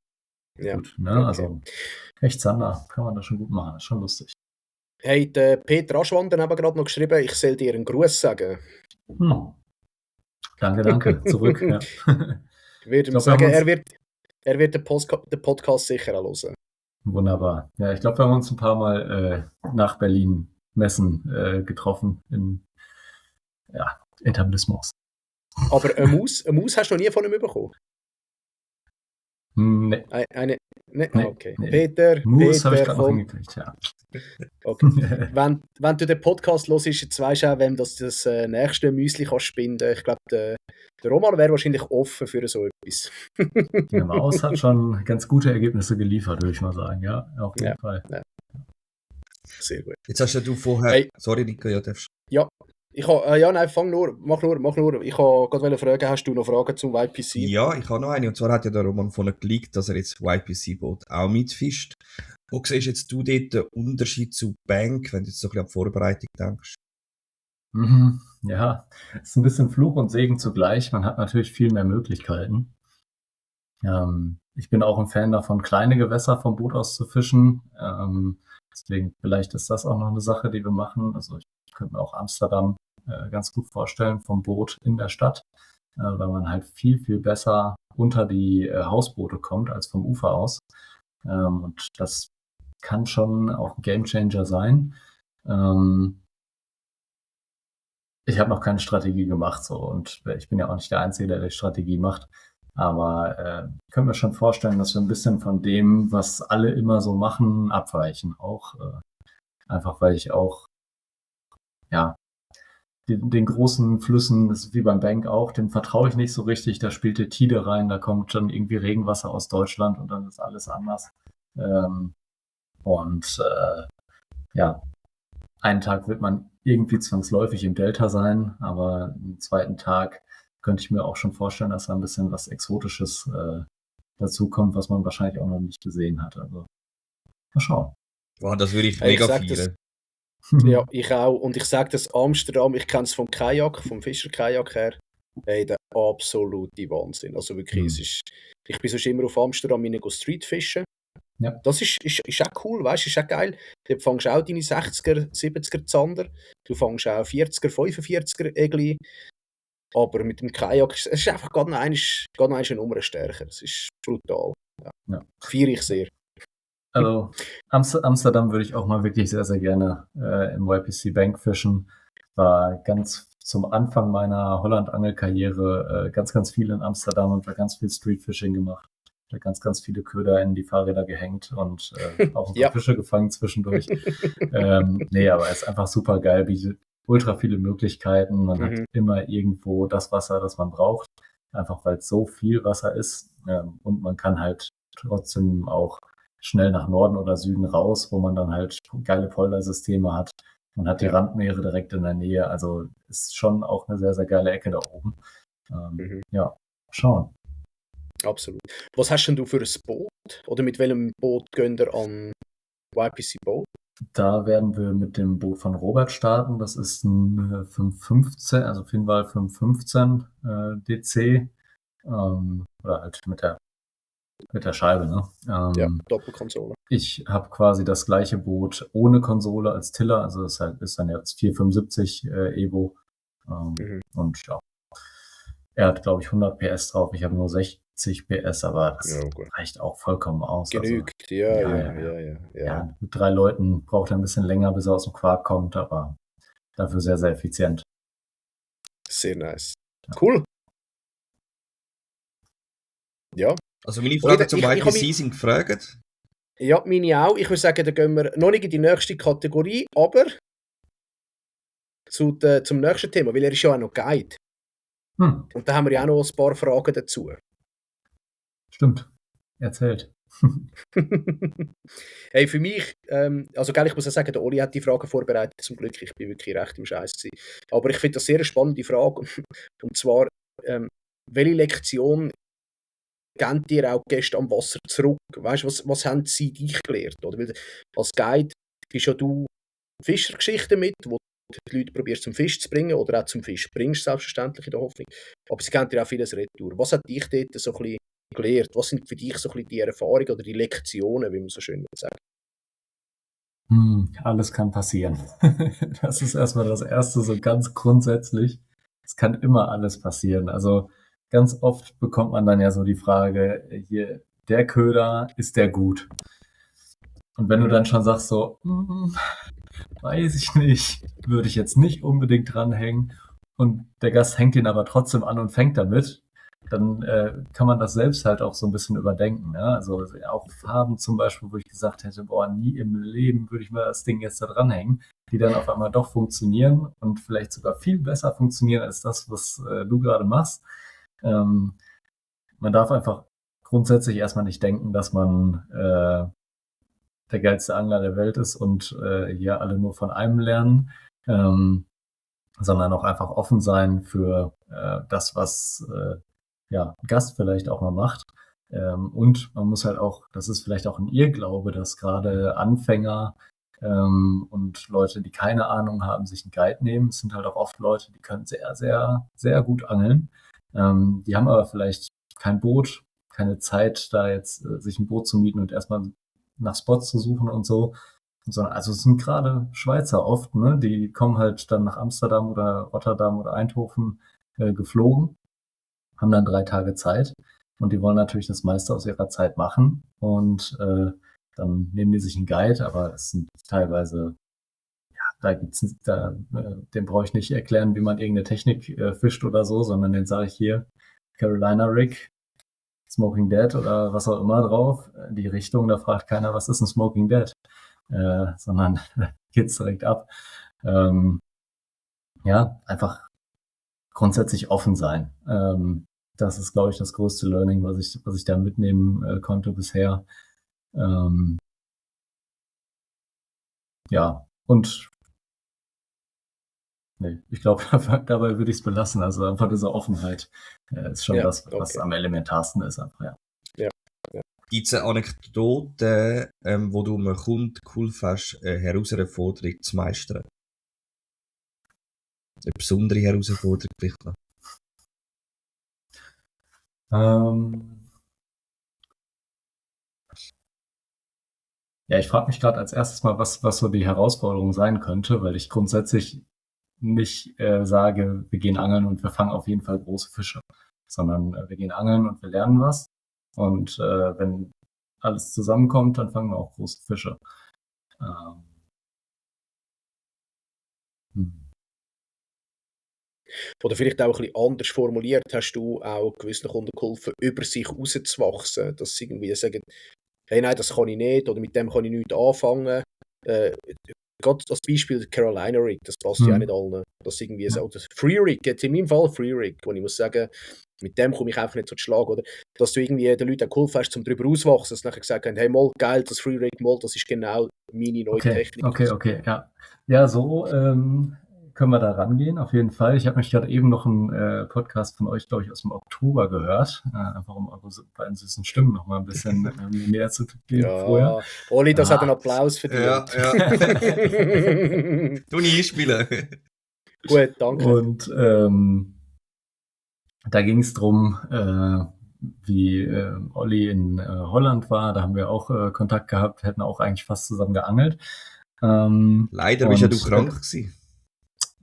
Ja, gut, ne? Okay. Also Hechtzander kann man da schon gut machen. Das ist schon lustig. Hey, der Peter Aschwander hat gerade noch geschrieben, ich soll dir einen Gruß sagen. Danke. Zurück. Ja. Ich würde ihm sagen, er wird den Podcast sicher auch hören. Wunderbar. Ja, ich glaube, wir haben uns ein paar Mal nach Berlin Messen getroffen im Etablissement. Aber eine Maus hast du noch nie von ihm bekommen? Nee. Okay. Nee. Peter, habe ich gerade noch hingekriegt, ja. Okay. wenn du den Podcast hörst, jetzt weisst du auch, wem das nächste Müsli kannst spinden. Ich glaube, der Roman wäre wahrscheinlich offen für so etwas. Der Maus hat schon ganz gute Ergebnisse geliefert, würde ich mal sagen. Ja, auf jeden Fall. Ja. Sehr gut. Jetzt hast du vorher... Sorry, Nico, ja, darfst du. Ja. Mach nur. Ich wollte gerade fragen, hast du noch Fragen zum YPC? Ja, ich habe noch eine. Und zwar hat ja der Roman vorhin geleakt, dass er jetzt YPC-Boot auch mitfischt. Wo siehst jetzt du dort den Unterschied zu Bank, wenn du jetzt so ein bisschen an die Vorbereitung denkst? Ja, es ist ein bisschen Fluch und Segen zugleich. Man hat natürlich viel mehr Möglichkeiten. Ich bin auch ein Fan davon, kleine Gewässer vom Boot aus zu fischen. Deswegen vielleicht ist das auch noch eine Sache, die wir machen. Also ich könnte mir auch Amsterdam ganz gut vorstellen, vom Boot in der Stadt, weil man halt viel, viel besser unter die Hausboote kommt als vom Ufer aus. Und das kann schon auch ein Gamechanger sein. Ich habe noch keine Strategie gemacht, so, und ich bin ja auch nicht der Einzige, der die Strategie macht. Aber ich könnte mir schon vorstellen, dass wir ein bisschen von dem, was alle immer so machen, abweichen. Auch einfach, weil ich auch ja den großen Flüssen, das ist wie beim Bank auch, dem vertraue ich nicht so richtig. Da spielt die Tide rein, da kommt dann irgendwie Regenwasser aus Deutschland und dann ist alles anders. Ja, einen Tag wird man irgendwie zwangsläufig im Delta sein, aber am zweiten Tag könnte ich mir auch schon vorstellen, dass da ein bisschen was Exotisches dazu kommt, was man wahrscheinlich auch noch nicht gesehen hat. Also mal schauen. Wow, das würde ich Ja, ich mega sag das- feiern. Ja, ich auch. Und ich sage das Amsterdam, ich kenne es vom Kajak, vom Fischerkajak her. Hey, der absolute Wahnsinn. Also wirklich, ich bin sonst immer auf Amsterdam rein Streetfischen. Ja. Das ist auch cool, weißt du, ist auch geil. Du fängst auch deine 60er, 70er Zander, du fängst auch 40er, 45er Egli. Aber mit dem Kajak, es ist einfach gerade noch eine Nummer stärker. Es ist brutal. Ja. Feiere ich sehr. Also Amsterdam würde ich auch mal wirklich sehr, sehr gerne im YPC Bank fischen. War ganz zum Anfang meiner Holland-Angel-Karriere ganz, ganz viel in Amsterdam und da ganz viel Streetfishing gemacht. Da ganz, ganz viele Köder in die Fahrräder gehängt und auch ein paar Ja. Fische gefangen zwischendurch. Nee, aber es ist einfach super geil, bietet ultra viele Möglichkeiten. Man hat immer irgendwo das Wasser, das man braucht. Einfach weil es so viel Wasser ist. Und man kann halt trotzdem auch schnell nach Norden oder Süden raus, wo man dann halt geile Poldersysteme hat. Man hat die Randmeere direkt in der Nähe. Also ist schon auch eine sehr, sehr geile Ecke da oben. Ja, schauen. Absolut. Was hast denn du für ein Boot? Oder mit welchem Boot gehen ihr an YPC Boat? Da werden wir mit dem Boot von Robert starten. Das ist ein 515, also Finnwal 515 DC. Oder halt mit der Scheibe, ne? Ja, Doppelkonsole. Ich habe quasi das gleiche Boot ohne Konsole als Tiller, also das ist dann jetzt 475 Evo. Und ja, er hat, glaube ich, 100 PS drauf. Ich habe nur 60 PS, aber das reicht auch vollkommen aus. Genügt, Also, ja. Mit 3 Leuten braucht er ein bisschen länger, bis er aus dem Quark kommt, aber dafür sehr, sehr effizient. Sehr nice. Cool. Ja. Also meine Fragen zum YPC sind gefragt. Ja, meine auch. Ich würde sagen, da gehen wir noch nicht in die nächste Kategorie, aber zum nächsten Thema, weil er ist ja auch noch Guide. Und da haben wir ja auch noch ein paar Fragen dazu. Stimmt. Erzählt. Hey, für mich, also gell, ich muss ja sagen, der Oli hat die Fragen vorbereitet, zum Glück, ich bin wirklich recht im Scheiß gewesen. Aber ich finde das sehr eine spannende Frage. Und zwar, welche Lektion geben dir auch Gäste am Wasser zurück? Weißt du, was haben sie dich gelehrt? Oder? Weil als Guide bist ja du Fischergeschichten mit, wo du die Leute probierst zum Fisch zu bringen oder auch zum Fisch bringst, selbstverständlich in der Hoffnung. Aber sie geben dir auch vieles retour. Was hat dich dort so ein bisschen gelehrt? Was sind für dich so ein bisschen die Erfahrungen oder die Lektionen, wie man so schön sagt? Alles kann passieren. Das ist erstmal das Erste, so ganz grundsätzlich. Es kann immer alles passieren. Also ganz oft bekommt man dann ja so die Frage, hier, der Köder, ist der gut? Und wenn du dann schon sagst so, weiß ich nicht, würde ich jetzt nicht unbedingt dranhängen und der Gast hängt ihn aber trotzdem an und fängt damit, dann kann man das selbst halt auch so ein bisschen überdenken. Ja? Also auch Farben zum Beispiel, wo ich gesagt hätte, boah, nie im Leben würde ich mir das Ding jetzt da dranhängen, die dann auf einmal doch funktionieren und vielleicht sogar viel besser funktionieren als das, was du gerade machst. Man darf einfach grundsätzlich erstmal nicht denken, dass man der geilste Angler der Welt ist und hier alle nur von einem lernen, sondern auch einfach offen sein für das, was ein Gast vielleicht auch mal macht. Und man muss halt auch, das ist vielleicht auch ein Irrglaube, dass gerade Anfänger und Leute, die keine Ahnung haben, sich einen Guide nehmen. Es sind halt auch oft Leute, die können sehr, sehr, sehr gut angeln. Die haben aber vielleicht kein Boot, keine Zeit, da jetzt sich ein Boot zu mieten und erstmal nach Spots zu suchen und so. sondern also es sind gerade Schweizer oft, ne? Die kommen halt dann nach Amsterdam oder Rotterdam oder Eindhoven geflogen, haben dann 3 Tage Zeit und die wollen natürlich das meiste aus ihrer Zeit machen und dann nehmen die sich einen Guide, aber es sind teilweise, dem brauche ich nicht erklären, wie man irgendeine Technik fischt oder so, sondern den sage ich hier, Carolina Rig, Smoking Dead oder was auch immer drauf. Die Richtung, da fragt keiner, was ist ein Smoking Dead, sondern geht's direkt ab. Ja, einfach grundsätzlich offen sein. Das ist, glaube ich, das größte Learning, was ich da mitnehmen konnte bisher. Ja, und nee, ich glaube, dabei würde ich es belassen. Also einfach diese Offenheit ist schon Ja, das, was okay. am elementarsten ist. Einfach, ja. Gibt es eine Anekdote, wo du einem Kunden geholfen hast, eine Herausforderung zu meistern? Eine besondere Herausforderung vielleicht noch? Ja, ich frage mich gerade als erstes mal, was so die Herausforderung sein könnte, weil ich grundsätzlich nicht sage, wir gehen angeln und wir fangen auf jeden Fall große Fische, sondern wir gehen angeln und wir lernen was. Und wenn alles zusammenkommt, dann fangen wir auch große Fische. Oder vielleicht auch ein bisschen anders formuliert, hast du auch gewissen Kunden geholfen, über sich rauszuwachsen, dass sie irgendwie sagen, hey, nein, das kann ich nicht oder mit dem kann ich nichts anfangen. Gerade das Beispiel Carolina Rig, das passt ja auch nicht allen. Das irgendwie so, das Free Rig, jetzt in meinem Fall Free Rig, wo ich muss sagen, mit dem komme ich einfach nicht so zu Schlag, oder? Dass du irgendwie den Leuten auch geholfen hast, um darüber auszuwachsen, dass sie nachher gesagt haben, hey, mal, geil, das Free Rig, mal, das ist genau meine neue Technik. Okay, ja. Ja, so können wir da rangehen, auf jeden Fall. Ich habe mich gerade eben noch einen Podcast von euch, glaube ich, aus dem Oktober gehört, einfach um eure beiden süßen Stimmen noch mal ein bisschen näher zu gehen vorher. Ja, Oli, das hat einen Applaus verdient. Ja. Du nie einspielen. Gut, danke. Und da ging es darum, wie Olli in Holland war. Da haben wir auch Kontakt gehabt, hätten auch eigentlich fast zusammen geangelt. Leider bist ja du krank gewesen.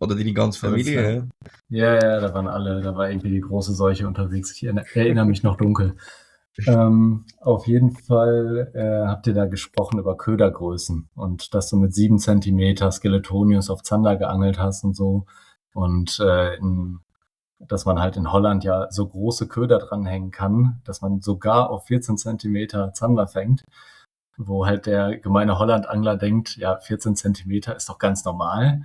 Oder deine ganze Familie. Ja, da waren alle, da war irgendwie die große Seuche unterwegs. Ich erinnere mich noch dunkel. Auf jeden Fall habt ihr da gesprochen über Ködergrößen und dass du mit 7 Zentimeter Skeletonius auf Zander geangelt hast und so. Und dass man halt in Holland ja so große Köder dranhängen kann, dass man sogar auf 14 Zentimeter Zander fängt, wo halt der gemeine Hollandangler denkt, ja, 14 Zentimeter ist doch ganz normal.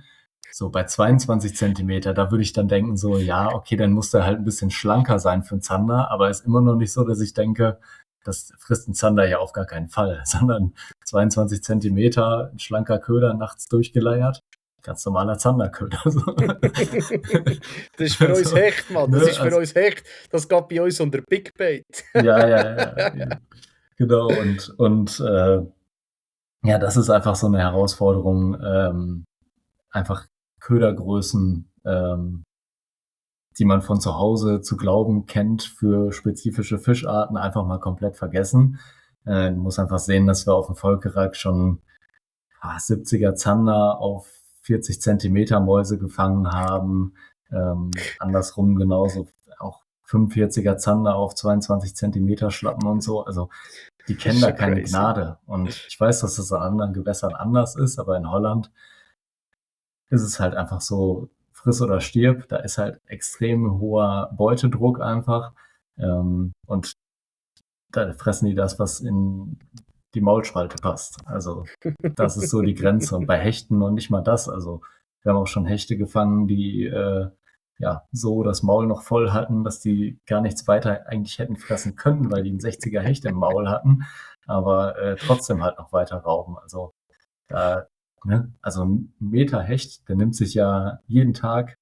So bei 22 Zentimeter, da würde ich dann denken so, ja, okay, dann muss der halt ein bisschen schlanker sein für einen Zander, aber ist immer noch nicht so, dass ich denke, das frisst ein Zander ja auf gar keinen Fall, sondern 22 Zentimeter, ein schlanker Köder, nachts durchgeleiert, ganz normaler Zanderköder. So. Das ist für uns Hecht, Mann, das ist für uns Hecht, das geht bei uns unter Big Bait. Ja. Genau, und ja, das ist einfach so eine Herausforderung, einfach Ködergrößen, die man von zu Hause zu glauben kennt, für spezifische Fischarten einfach mal komplett vergessen. Man muss einfach sehen, dass wir auf dem Volkerak schon 70er Zander auf 40 Zentimeter Mäuse gefangen haben. Andersrum genauso auch 45er Zander auf 22 Zentimeter Schlappen und so. Also die kennen da keine Gnade. Und ich weiß, dass das an anderen Gewässern anders ist, aber in Holland ist es halt einfach so, friss oder stirb, da ist halt extrem hoher Beutedruck einfach und da fressen die das, was in die Maulspalte passt. Also das ist so die Grenze und bei Hechten noch nicht mal das. Also wir haben auch schon Hechte gefangen, die so das Maul noch voll hatten, dass die gar nichts weiter eigentlich hätten fressen können, weil die einen 60er Hecht im Maul hatten, aber trotzdem halt noch weiter rauben. Also also ein Meter Hecht, der nimmt sich ja jeden Tag,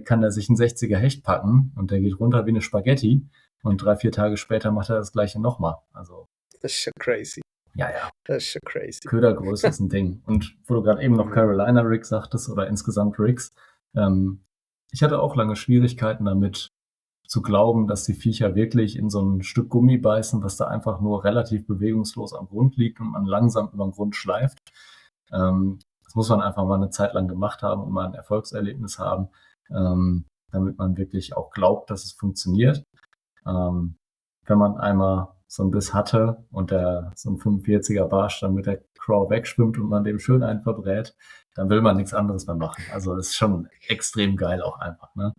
kann er sich einen 60er Hecht packen und der geht runter wie eine Spaghetti und 3-4 Tage später macht er das gleiche nochmal. Also, das ist schon crazy. Ja. Das ist schon crazy. Ködergröße ist ein Ding. Und wo du gerade eben noch Carolina Rig sagtest oder insgesamt Rigs, ich hatte auch lange Schwierigkeiten damit zu glauben, dass die Viecher wirklich in so ein Stück Gummi beißen, was da einfach nur relativ bewegungslos am Grund liegt und man langsam über den Grund schleift. Das muss man einfach mal eine Zeit lang gemacht haben und mal ein Erfolgserlebnis haben, damit man wirklich auch glaubt, dass es funktioniert. Wenn man einmal so ein Biss hatte und so ein 45er Barsch dann mit der Craw wegschwimmt und man dem schön einen verbrät, dann will man nichts anderes mehr machen. Also das ist schon extrem geil auch einfach. Ne?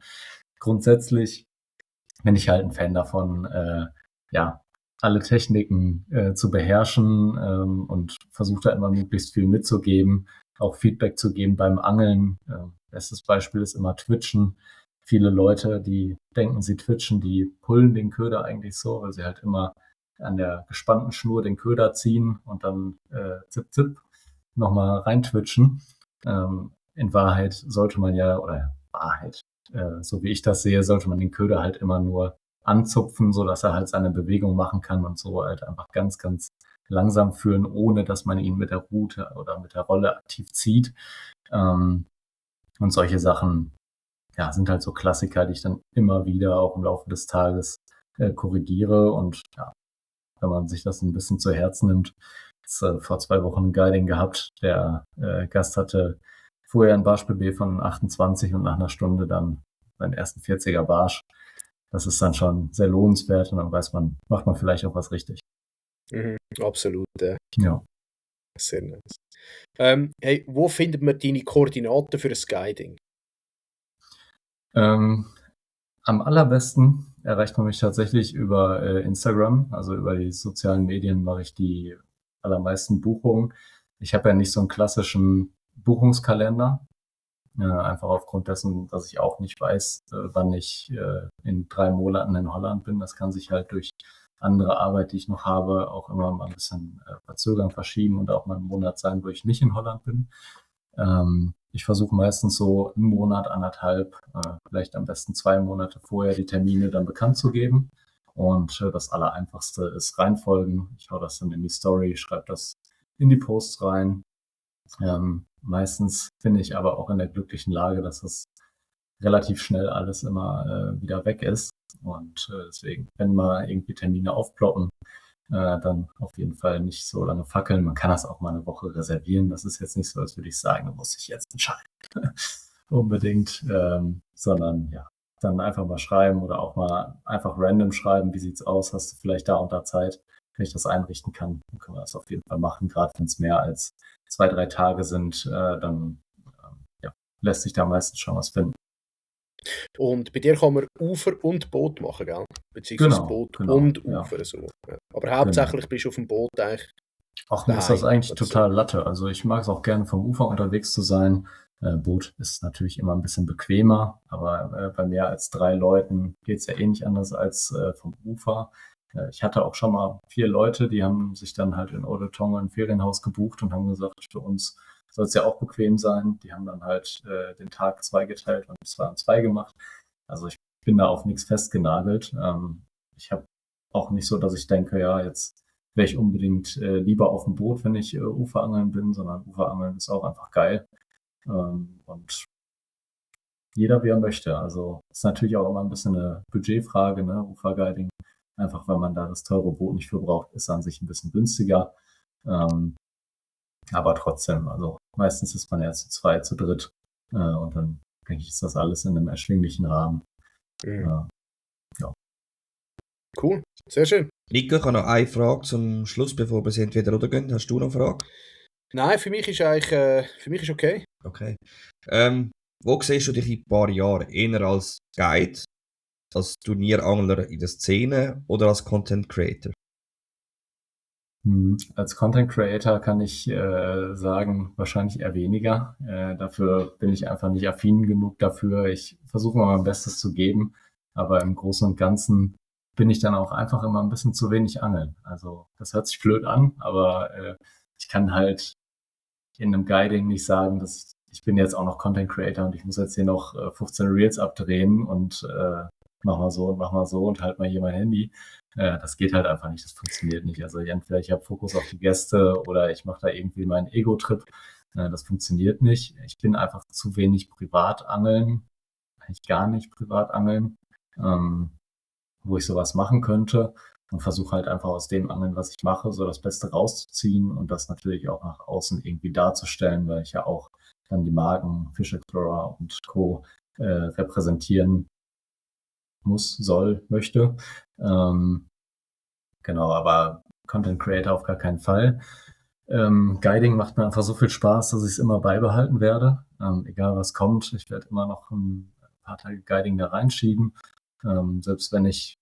Grundsätzlich bin ich halt ein Fan davon, ja, alle Techniken zu beherrschen und versuche da immer möglichst viel mitzugeben, auch Feedback zu geben beim Angeln. Bestes Beispiel ist immer Twitchen. Viele Leute, die denken, sie twitchen, die pullen den Köder eigentlich so, weil sie halt immer an der gespannten Schnur den Köder ziehen und dann zip zip nochmal reintwitchen. In Wahrheit sollte man ja, oder Wahrheit, so wie ich das sehe, sollte man den Köder halt immer nur anzupfen, so dass er halt seine Bewegung machen kann und so halt einfach ganz, ganz langsam führen, ohne dass man ihn mit der Rute oder mit der Rolle aktiv zieht. Und solche Sachen, ja, sind halt so Klassiker, die ich dann immer wieder auch im Laufe des Tages korrigiere. Und ja, wenn man sich das ein bisschen zu Herzen nimmt, vor 2 Wochen ein Guiding gehabt. Der Gast hatte vorher ein Barsch-PB von 28 und nach einer Stunde dann seinen ersten 40er Barsch. Das ist dann schon sehr lohnenswert und dann weiß man, macht man vielleicht auch was richtig. Absolut, Ja. sehr nice. Hey, wo findet man deine Koordinaten für das Guiding? Am allerbesten erreicht man mich tatsächlich über Instagram, also über die sozialen Medien mache ich die allermeisten Buchungen. Ich habe ja nicht so einen klassischen Buchungskalender, einfach aufgrund dessen, dass ich auch nicht weiß, wann ich in 3 Monaten in Holland bin. Das kann sich halt durch andere Arbeit, die ich noch habe, auch immer mal ein bisschen verzögern, verschieben und auch mal einen Monat sein, wo ich nicht in Holland bin. Ich versuche meistens so 1 Monat, 1,5, vielleicht am besten 2 Monate vorher die Termine dann bekannt zu geben. Und das Allereinfachste ist reinfolgen. Ich hau das dann in die Story, schreibe das in die Posts rein. Meistens bin ich aber auch in der glücklichen Lage, dass das relativ schnell alles immer wieder weg ist. Und deswegen, wenn mal irgendwie Termine aufploppen, dann auf jeden Fall nicht so lange fackeln. Man kann das auch mal eine Woche reservieren. Das ist jetzt nicht so, als würde ich sagen, da muss ich jetzt entscheiden. Unbedingt, sondern ja, dann einfach mal schreiben oder auch mal einfach random schreiben, wie sieht's aus, hast du vielleicht da und da Zeit, wenn ich das einrichten kann, dann können wir das auf jeden Fall machen. Gerade wenn es mehr als 2, 3 Tage sind, dann ja, lässt sich da meistens schon was finden. Und bei dir kann man Ufer und Boot machen, gell? Beziehungsweise Boot und Ufer. Ja. So. Ja. Aber hauptsächlich bist du auf dem Boot eigentlich. Ach, mir ist das eigentlich total Latte. Also ich mag es auch gerne vom Ufer unterwegs zu sein. Boot ist natürlich immer ein bisschen bequemer, aber bei mehr als 3 Leuten geht es ja eh nicht anders als vom Ufer. Ich hatte auch schon mal 4 Leute, die haben sich dann halt in Odetonge ein Ferienhaus gebucht und haben gesagt, für uns soll es ja auch bequem sein. Die haben dann halt den Tag 2 geteilt und 2 und 2 gemacht. Also ich bin da auf nichts festgenagelt. Ich habe auch nicht so, dass ich denke, ja, jetzt wäre ich unbedingt lieber auf dem Boot, wenn ich Uferangeln bin, sondern Uferangeln ist auch einfach geil. Und jeder, wie er möchte. Also ist natürlich auch immer ein bisschen eine Budgetfrage, ne? Uferguiding. Einfach weil man da das teure Boot nicht für braucht, ist an sich ein bisschen günstiger. Aber trotzdem, also meistens ist man erst zu 2, zu 3 und dann denke ich, ist das alles in einem erschwinglichen Rahmen. Ja. Cool, sehr schön. Nico, ich habe noch eine Frage zum Schluss, bevor wir entweder oder gehen. Hast du noch eine Frage? Nein, für mich ist eigentlich für mich ist okay. Okay. Wo siehst du dich in ein paar Jahren? Eher als Guide, als Turnierangler in der Szene oder als Content Creator? Als Content Creator kann ich sagen, wahrscheinlich eher weniger. Dafür bin ich einfach nicht affin genug dafür. Ich versuche mal mein Bestes zu geben, aber im Großen und Ganzen bin ich dann auch einfach immer ein bisschen zu wenig angeln. Also das hört sich blöd an, aber ich kann halt in einem Guiding nicht sagen, dass ich bin jetzt auch noch Content Creator und ich muss jetzt hier noch 15 Reels abdrehen und mach mal so und halt mal hier mein Handy. Das geht halt einfach nicht, das funktioniert nicht. Also entweder ich habe Fokus auf die Gäste oder ich mache da irgendwie meinen Ego-Trip. Das funktioniert nicht. Ich bin einfach zu wenig privat angeln, eigentlich gar nicht privat angeln, wo ich sowas machen könnte. und versuche halt einfach aus dem Angeln, was ich mache, so das Beste rauszuziehen und das natürlich auch nach außen irgendwie darzustellen, weil ich ja auch dann die Marken Fish Explorer und Co. Repräsentieren muss, soll, möchte. Genau, aber Content Creator auf gar keinen Fall. Guiding macht mir einfach so viel Spaß, dass ich es immer beibehalten werde. Egal was kommt, ich werde immer noch ein paar Tage Guiding da reinschieben. Selbst wenn ich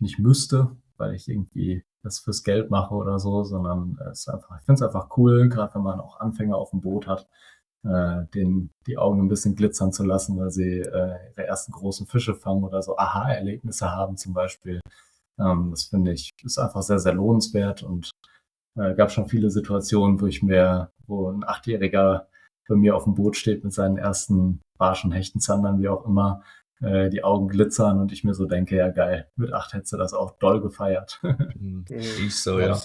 nicht müsste, weil ich irgendwie das fürs Geld mache oder so, sondern ich finde es einfach cool, gerade wenn man auch Anfänger auf dem Boot hat, denen die Augen ein bisschen glitzern zu lassen, weil sie ihre ersten großen Fische fangen oder so Aha-Erlebnisse haben zum Beispiel. Das finde ich, ist einfach sehr, sehr lohnenswert und gab schon viele Situationen, wo ein Achtjähriger bei mir auf dem Boot steht mit seinen ersten Barschen, Hechten, Zandern, wie auch immer, die Augen glitzern und ich mir so denke, ja geil, mit 8 hättest du das auch doll gefeiert. Ist so, ja.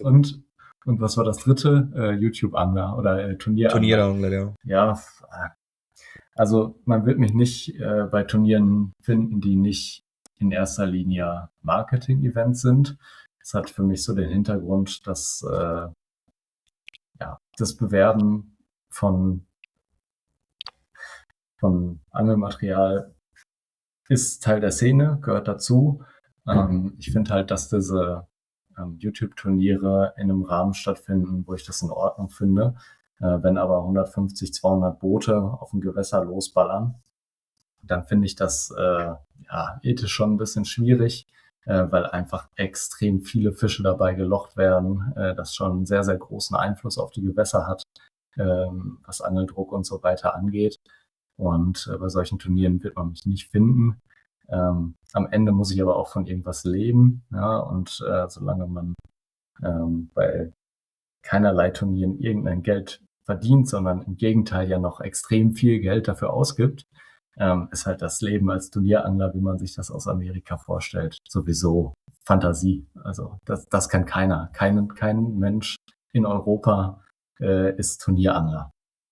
Und was war das dritte? YouTube-Angler oder Turnierangler. Turnierangler, ja. Ja, also man wird mich nicht bei Turnieren finden, die nicht in erster Linie Marketing-Events sind. Das hat für mich so den Hintergrund, dass das Bewerben von Angelmaterial ist Teil der Szene, gehört dazu. Ich finde halt, dass diese YouTube-Turniere in einem Rahmen stattfinden, wo ich das in Ordnung finde. Wenn aber 150, 200 Boote auf dem Gewässer losballern, dann finde ich das ethisch schon ein bisschen schwierig, weil einfach extrem viele Fische dabei gelocht werden, das schon einen sehr, sehr großen Einfluss auf die Gewässer hat, was Angeldruck und so weiter angeht. Und bei solchen Turnieren wird man mich nicht finden. Am Ende muss ich aber auch von irgendwas leben. Ja, und solange man bei keinerlei Turnieren irgendein Geld verdient, sondern im Gegenteil ja noch extrem viel Geld dafür ausgibt, ist halt das Leben als Turnierangler, wie man sich das aus Amerika vorstellt, sowieso Fantasie. Also das kann keiner. Kein Mensch in Europa ist Turnierangler.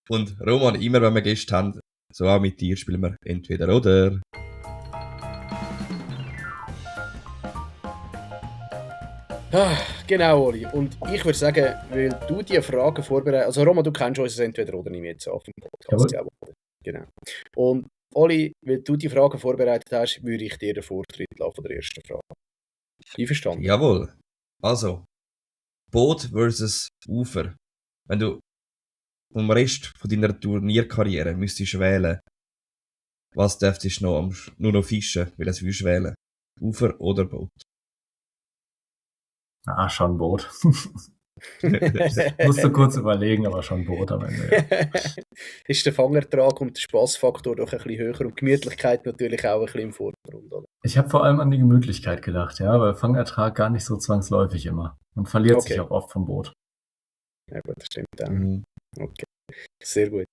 Und Roman, immer wenn wir Gäste haben, so auch mit dir, spielen wir entweder oder. Genau, Oli. Und ich würde sagen, weil du die Fragen vorbereitet hast, also Roman, du kennst uns entweder oder nicht jetzt auf dem Podcast. Jawohl. Ja, genau. Und Oli, weil du die Fragen vorbereitet hast, würde ich dir den Vortritt lassen von der ersten Frage. Einverstanden? Jawohl. Also, Boot versus Ufer. Wenn du vom Rest von deiner Turnierkarriere müsstest wählen, was dürftest du nur noch fischen, weil es würdest wählen? Ufer oder Boot? Schon Boot. Musste kurz überlegen, aber schon Boot am Ende. Ja. Ist der Fangertrag und der Spaßfaktor doch ein bisschen höher und Gemütlichkeit natürlich auch ein bisschen im Vordergrund, oder? Ich habe vor allem an die Gemütlichkeit gedacht, ja, weil Fangertrag gar nicht so zwangsläufig immer. Man verliert sich auch oft vom Boot. Ja gut, das stimmt auch. Okay, sehr gut.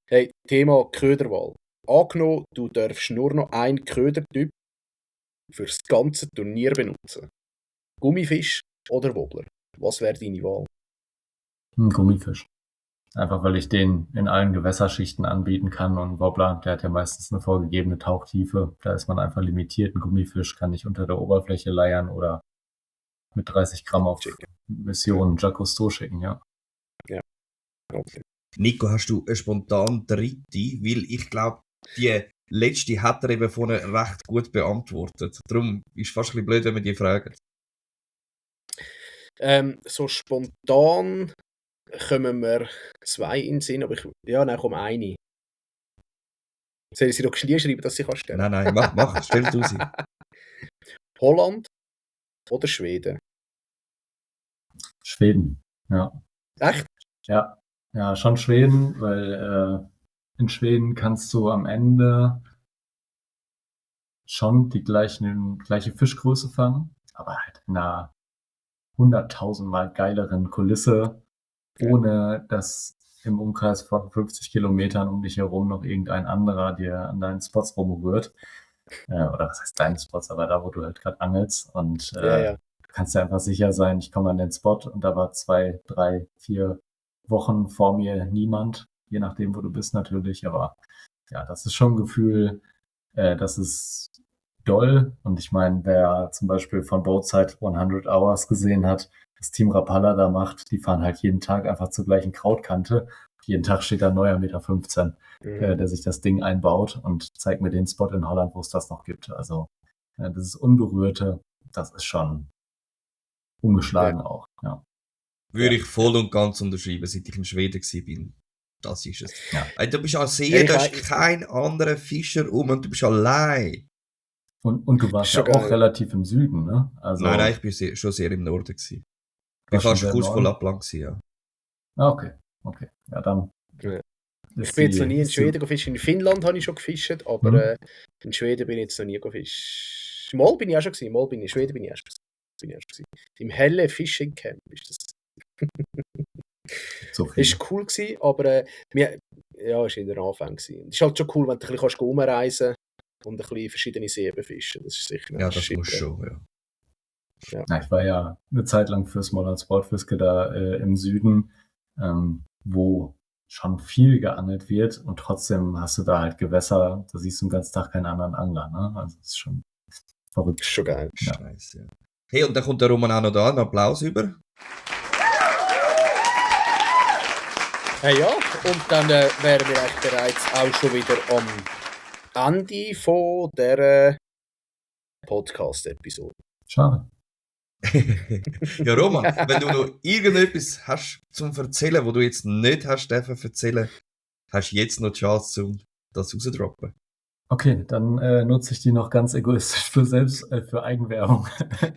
Hey, Thema Köderwahl. Angenommen, du darfst nur noch einen Ködertyp für das ganze Turnier benutzen. Gummifisch oder Wobbler? Was wäre deine Wahl? Ein Gummifisch. Einfach weil ich den in allen Gewässerschichten anbieten kann und Wobbler, der hat ja meistens eine vorgegebene Tauchtiefe. Da ist man einfach limitiert. Ein Gummifisch kann nicht unter der Oberfläche leiern oder mit 30 Gramm auf Mission Jacques Cousteau schicken, ja. Ja, okay. Nico, hast du eine spontane dritte? Weil ich glaube, die letzte hat er eben vorhin recht gut beantwortet. Darum ist es fast ein bisschen blöd, wenn wir die fragen. So spontan kommen mir zwei in den Sinn, aber komm eine. Soll ich sie noch geschrieben schreiben, dass ich stellen kann? Nein, mach, stell du sie. Holland oder Schweden? Schweden, ja. Echt? Ja, schon Schweden, weil in Schweden kannst du am Ende schon die gleiche Fischgröße fangen, aber halt in einer 100.000-mal geileren Kulisse, ohne dass im Umkreis von 50 Kilometern um dich herum noch irgendein anderer dir an deinen Spots rumrührt. Oder was heißt deine Spots, aber da, wo du halt gerade angelst. Und du kannst dir einfach sicher sein, ich komme an den Spot und da war 2, 3, 4 Wochen vor mir niemand, je nachdem, wo du bist natürlich. Aber ja, das ist schon ein Gefühl, das ist doll. Und ich meine, wer zum Beispiel von Boatside 100 Hours gesehen hat, das Team Rapala da macht, die fahren halt jeden Tag einfach zur gleichen Krautkante. Jeden Tag steht da ein neuer 1,15 Meter, der sich das Ding einbaut und zeigt mir den Spot in Holland, wo es das noch gibt. Also das ist Unberührte, das ist schon ungeschlagen auch. Ja. Würde ich voll und ganz unterschreiben, seit ich in Schweden war. Das ist es. Ja. Ey, du bist an See, Ja, ich da ist weiß. kein anderer Fischer und du bist allein. Und du warst ja Schon auch geil. relativ im Süden, ne? Also, Nein, ich bin schon sehr im Norden gewesen. Ich war Warst schon fast sehr kurz im vor Norden? Lappland gewesen, ja. Okay. Ja, dann. Ja. ist Ich bin jetzt die- noch nie in ist die- Schweden gefischt. In Finnland habe ich schon gefischt, aber Mhm. in Schweden bin ich jetzt noch nie gefischt. Mal bin ich auch schon gewesen. Mal bin ich in Schweden bin ich auch schon gewesen. Im Helle Fishing Camp ist das. So viel. Ist cool gewesen, aber ja, ist in der Anfang gewesen. Ist halt schon cool, wenn du ein bisschen rumreisen kannst und ein bisschen verschiedene Seen befischen. Das ist sicher Ja, das shit, muss schon, ja. Ja, ich war ja eine Zeit lang für Small and Sportfiske da im Süden, wo schon viel geangelt wird und trotzdem hast du da halt Gewässer, da siehst du den ganzen Tag keinen anderen Angler. Ne? Also das ist schon verrückt. Ist schon geil. Ja. Scheiße, ja. Hey, und dann kommt der Roman auch noch da, einen Applaus über. Ja, und dann wären wir eigentlich bereits auch schon wieder am Ende von dieser Podcast-Episode. Schade. Ja, Roman, wenn du noch irgendetwas hast zum Erzählen, wo du jetzt nicht hast dürfen erzählen, hast du jetzt noch die Chance, um das rauszudroppen. Okay, dann nutze ich die noch ganz egoistisch für Eigenwerbung.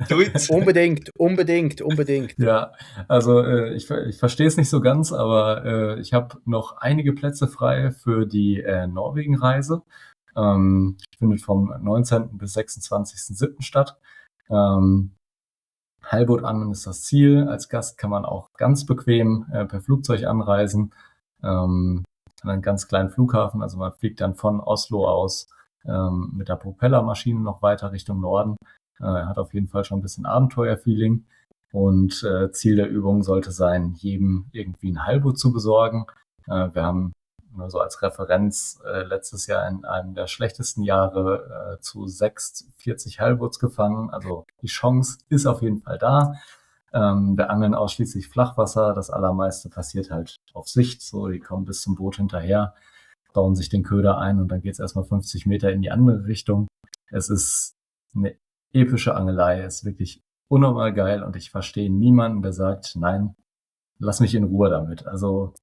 Do it! Unbedingt. Ja, also ich verstehe es nicht so ganz, aber ich habe noch einige Plätze frei für die Norwegen-Reise. Findet vom 19. bis 26.07. statt. Heilboot-Angeln ist das Ziel. Als Gast kann man auch ganz bequem per Flugzeug anreisen. An einem ganz kleinen Flughafen. Also man fliegt dann von Oslo aus mit der Propellermaschine noch weiter Richtung Norden. Hat auf jeden Fall schon ein bisschen Abenteuerfeeling. Und Ziel der Übung sollte sein, jedem irgendwie ein Heilboot zu besorgen. Wir haben nur so als Referenz letztes Jahr in einem der schlechtesten Jahre zu 46 Heilboots gefangen. Also die Chance ist auf jeden Fall da. Wir angeln ausschließlich Flachwasser. Das allermeiste passiert halt auf Sicht. So, die kommen bis zum Boot hinterher, bauen sich den Köder ein und dann geht's erstmal 50 Meter in die andere Richtung. Es ist eine epische Angelei. Es ist wirklich unnormal geil und ich verstehe niemanden, der sagt, nein, lass mich in Ruhe damit. Also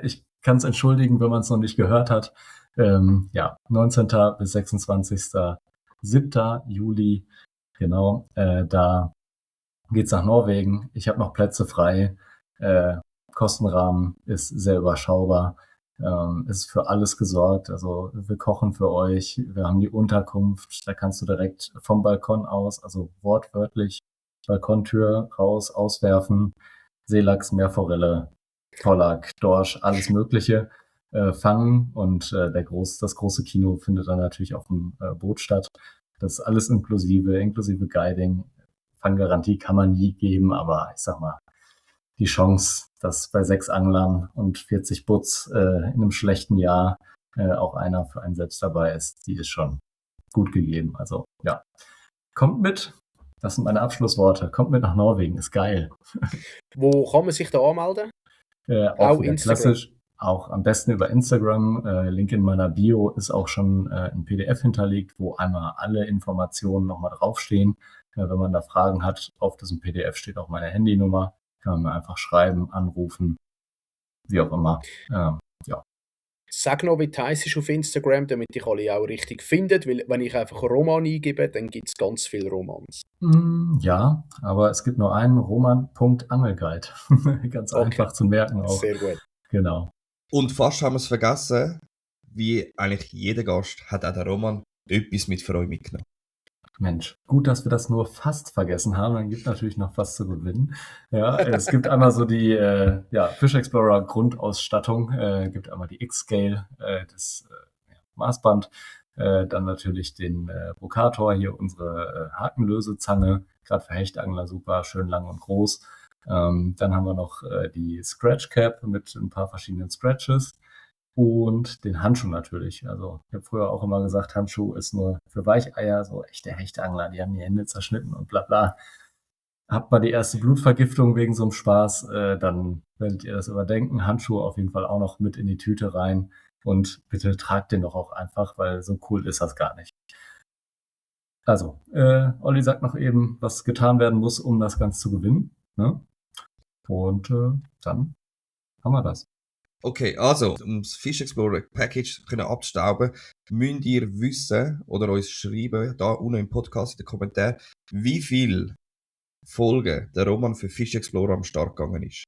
ich kann es entschuldigen, wenn man es noch nicht gehört hat. 19. bis 26.07. Juli, genau, da geht's nach Norwegen. Ich habe noch Plätze frei. Kostenrahmen ist sehr überschaubar. Ist für alles gesorgt. Also wir kochen für euch. Wir haben die Unterkunft. Da kannst du direkt vom Balkon aus, also wortwörtlich Balkontür raus, auswerfen. Seelachs, Meerforelle, Pollack, Dorsch, alles Mögliche fangen. Und das große Kino findet dann natürlich auf dem Boot statt. Das ist alles inklusive Guiding. Fanggarantie kann man nie geben, aber ich sag mal, die Chance, dass bei 6 Anglern und 40 Butts in einem schlechten Jahr auch einer für einen selbst dabei ist, die ist schon gut gegeben. Also ja, kommt mit. Das sind meine Abschlussworte. Kommt mit nach Norwegen, ist geil. Wo kann man sich da anmelden? Auch Auch wieder Instagram. klassisch. Auch am besten über Instagram. Link in meiner Bio ist auch schon ein PDF hinterlegt, wo einmal alle Informationen nochmal draufstehen. Wenn man da Fragen hat, auf diesem PDF steht auch meine Handynummer. Kann man mir einfach schreiben, anrufen, wie auch immer. Sag noch, wie du heisst auf Instagram, damit ich alle auch richtig findet, weil wenn ich einfach Roman eingebe, dann gibt es ganz viele Romans. Ja, aber es gibt nur einen Roman.angelguide. Ganz Okay. einfach zu merken auch. Sehr gut. Genau. Und fast haben wir es vergessen, wie eigentlich jeder Gast hat auch der Roman etwas mit für euch mitgenommen. Mensch, gut, dass wir das nur fast vergessen haben. Dann gibt natürlich noch was zu gewinnen. Ja, es gibt einmal so die Fish Explorer Grundausstattung. Gibt einmal die X-Scale, das Maßband. Dann natürlich den Brokator, hier unsere Hakenlösezange. Gerade für Hechtangler super, schön lang und groß. Dann haben wir noch die Scratch Cap mit ein paar verschiedenen Scratches. und den Handschuh natürlich. Also ich habe früher auch immer gesagt, Handschuh ist nur für Weicheier, so echte Hechtangler, die haben die Hände zerschnitten und bla bla. Habt mal die erste Blutvergiftung wegen so einem Spaß, dann werdet ihr das überdenken. Handschuhe auf jeden Fall auch noch mit in die Tüte rein und bitte tragt den doch auch einfach, weil so cool ist das gar nicht. Also, Olli sagt noch eben, was getan werden muss, um das Ganze zu gewinnen. Ne? Und dann haben wir das. Okay, also, um das Fish Explorer Package abzustauben, müsst ihr wissen oder uns schreiben, da unten im Podcast in den Kommentaren, wie viele Folgen der Roman für Fish Explorer am Start gegangen ist.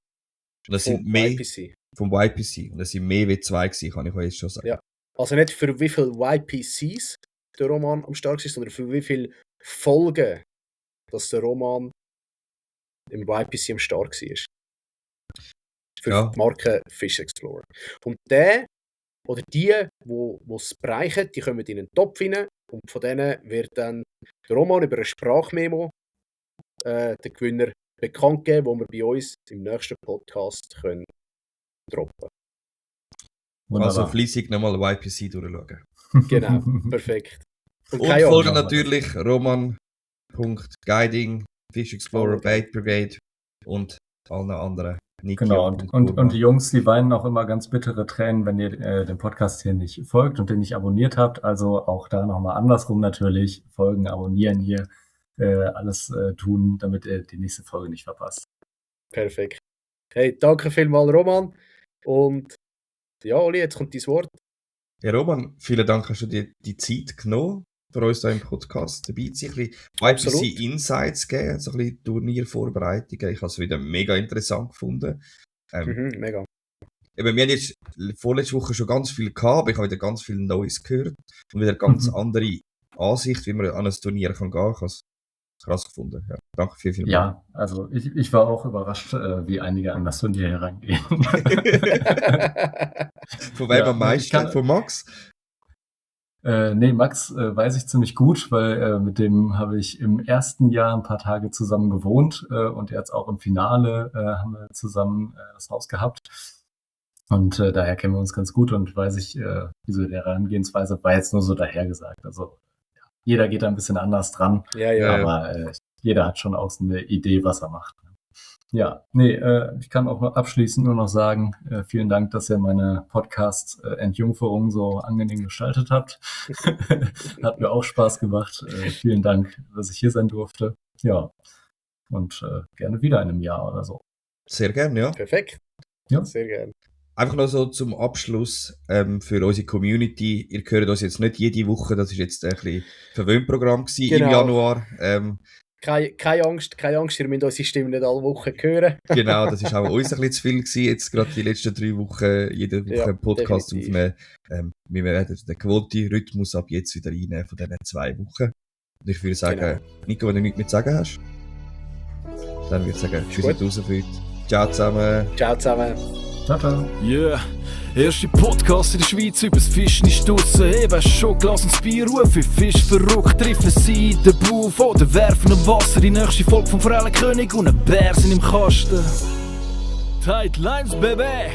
Und das sind mehr YPC. vom YPC. Und das sind mehr wie 2 gewesen, kann ich euch jetzt schon sagen. Ja. Also nicht für wie viele YPCs der Roman am Start ist, sondern für wie viele Folgen, dass der Roman im YPC am Start war. Für die Marke Fish Explorer. Und der oder die es bereichen, die kommen in einen Topf rein und von denen wird dann der Roman über eine Sprachmemo den Gewinner bekannt geben, wo wir bei uns im nächsten Podcast können droppen. Wunderbar. Also fleissig nochmal YPC durchschauen. Genau, perfekt. Und folgen natürlich roman.guiding, Fish Explorer, Bait Brigade und allen anderen. Genau, und die Jungs, die weinen auch immer ganz bittere Tränen, wenn ihr dem Podcast hier nicht folgt und den nicht abonniert habt. Also auch da nochmal andersrum natürlich. Folgen, abonnieren hier, alles tun, damit ihr die nächste Folge nicht verpasst. Perfekt. Hey, danke vielmals, Roman. Und ja, Oli, jetzt kommt dein Wort. Ja, Roman, vielen Dank, hast du dir die Zeit genommen, für uns hier im Podcast dabei zu sein, ein bisschen YPC Insights geben, so ein bisschen Turniervorbereitungen. Ich habe es wieder mega interessant gefunden. Mega. Eben, wir haben jetzt vorletzte Woche schon ganz viel gehabt, aber ich habe wieder ganz viel Neues gehört und wieder ganz andere Ansicht, wie man an ein Turnier kann gehen. Ich habe es krass gefunden. Ja, danke viel. Ja, also ich war auch überrascht, wie einige an das Turnier herangehen. Von wem am meisten? Von Max? Nee, Max weiß ich ziemlich gut, weil mit dem habe ich im ersten Jahr ein paar Tage zusammen gewohnt und jetzt auch im Finale haben wir zusammen das Haus gehabt. Und daher kennen wir uns ganz gut und weiß ich, wieso der Herangehensweise war jetzt nur so dahergesagt. Also ja, jeder geht da ein bisschen anders dran, aber jeder hat schon auch eine Idee, was er macht. Ja, nee, ich kann auch noch abschließend nur noch sagen, vielen Dank, dass ihr meine Podcast-Entjungferung so angenehm gestaltet habt. Hat mir auch Spaß gemacht. Vielen Dank, dass ich hier sein durfte. Ja, und gerne wieder in einem Jahr oder so. Sehr gerne, ja. Perfekt. Ja. Sehr gerne. Einfach noch so zum Abschluss für unsere Community. Ihr hört uns jetzt nicht jede Woche, das ist jetzt ein bisschen Verwöhnprogramm gewesen im Januar. Keine Angst, ihr müsst unsere Stimme nicht alle Wochen hören. Genau, das ist auch uns ein bisschen zu viel gewesen, jetzt gerade die letzten 3 Wochen, jede Woche einen Podcast definitiv aufnehmen. Wir werden den gewohnten Rhythmus ab jetzt wieder reinnehmen von diesen 2 Wochen. Und ich würde sagen, Nico, wenn du nichts mehr zu sagen hast, dann würde ich sagen, tschüss und raus für heute. Ciao zusammen. Ciao zusammen. Ciao, ciao. Yeah. Erste Podcast in der Schweiz übers Fischen ist draussen. Eben schon gelassen das Bier rufen. Fisch verrückt, treffen sie den Buf oder werfen im Wasser. Die nächste Folge vom Forellenkönig und ein Bär sind im Kasten. Tight Lines, Baby!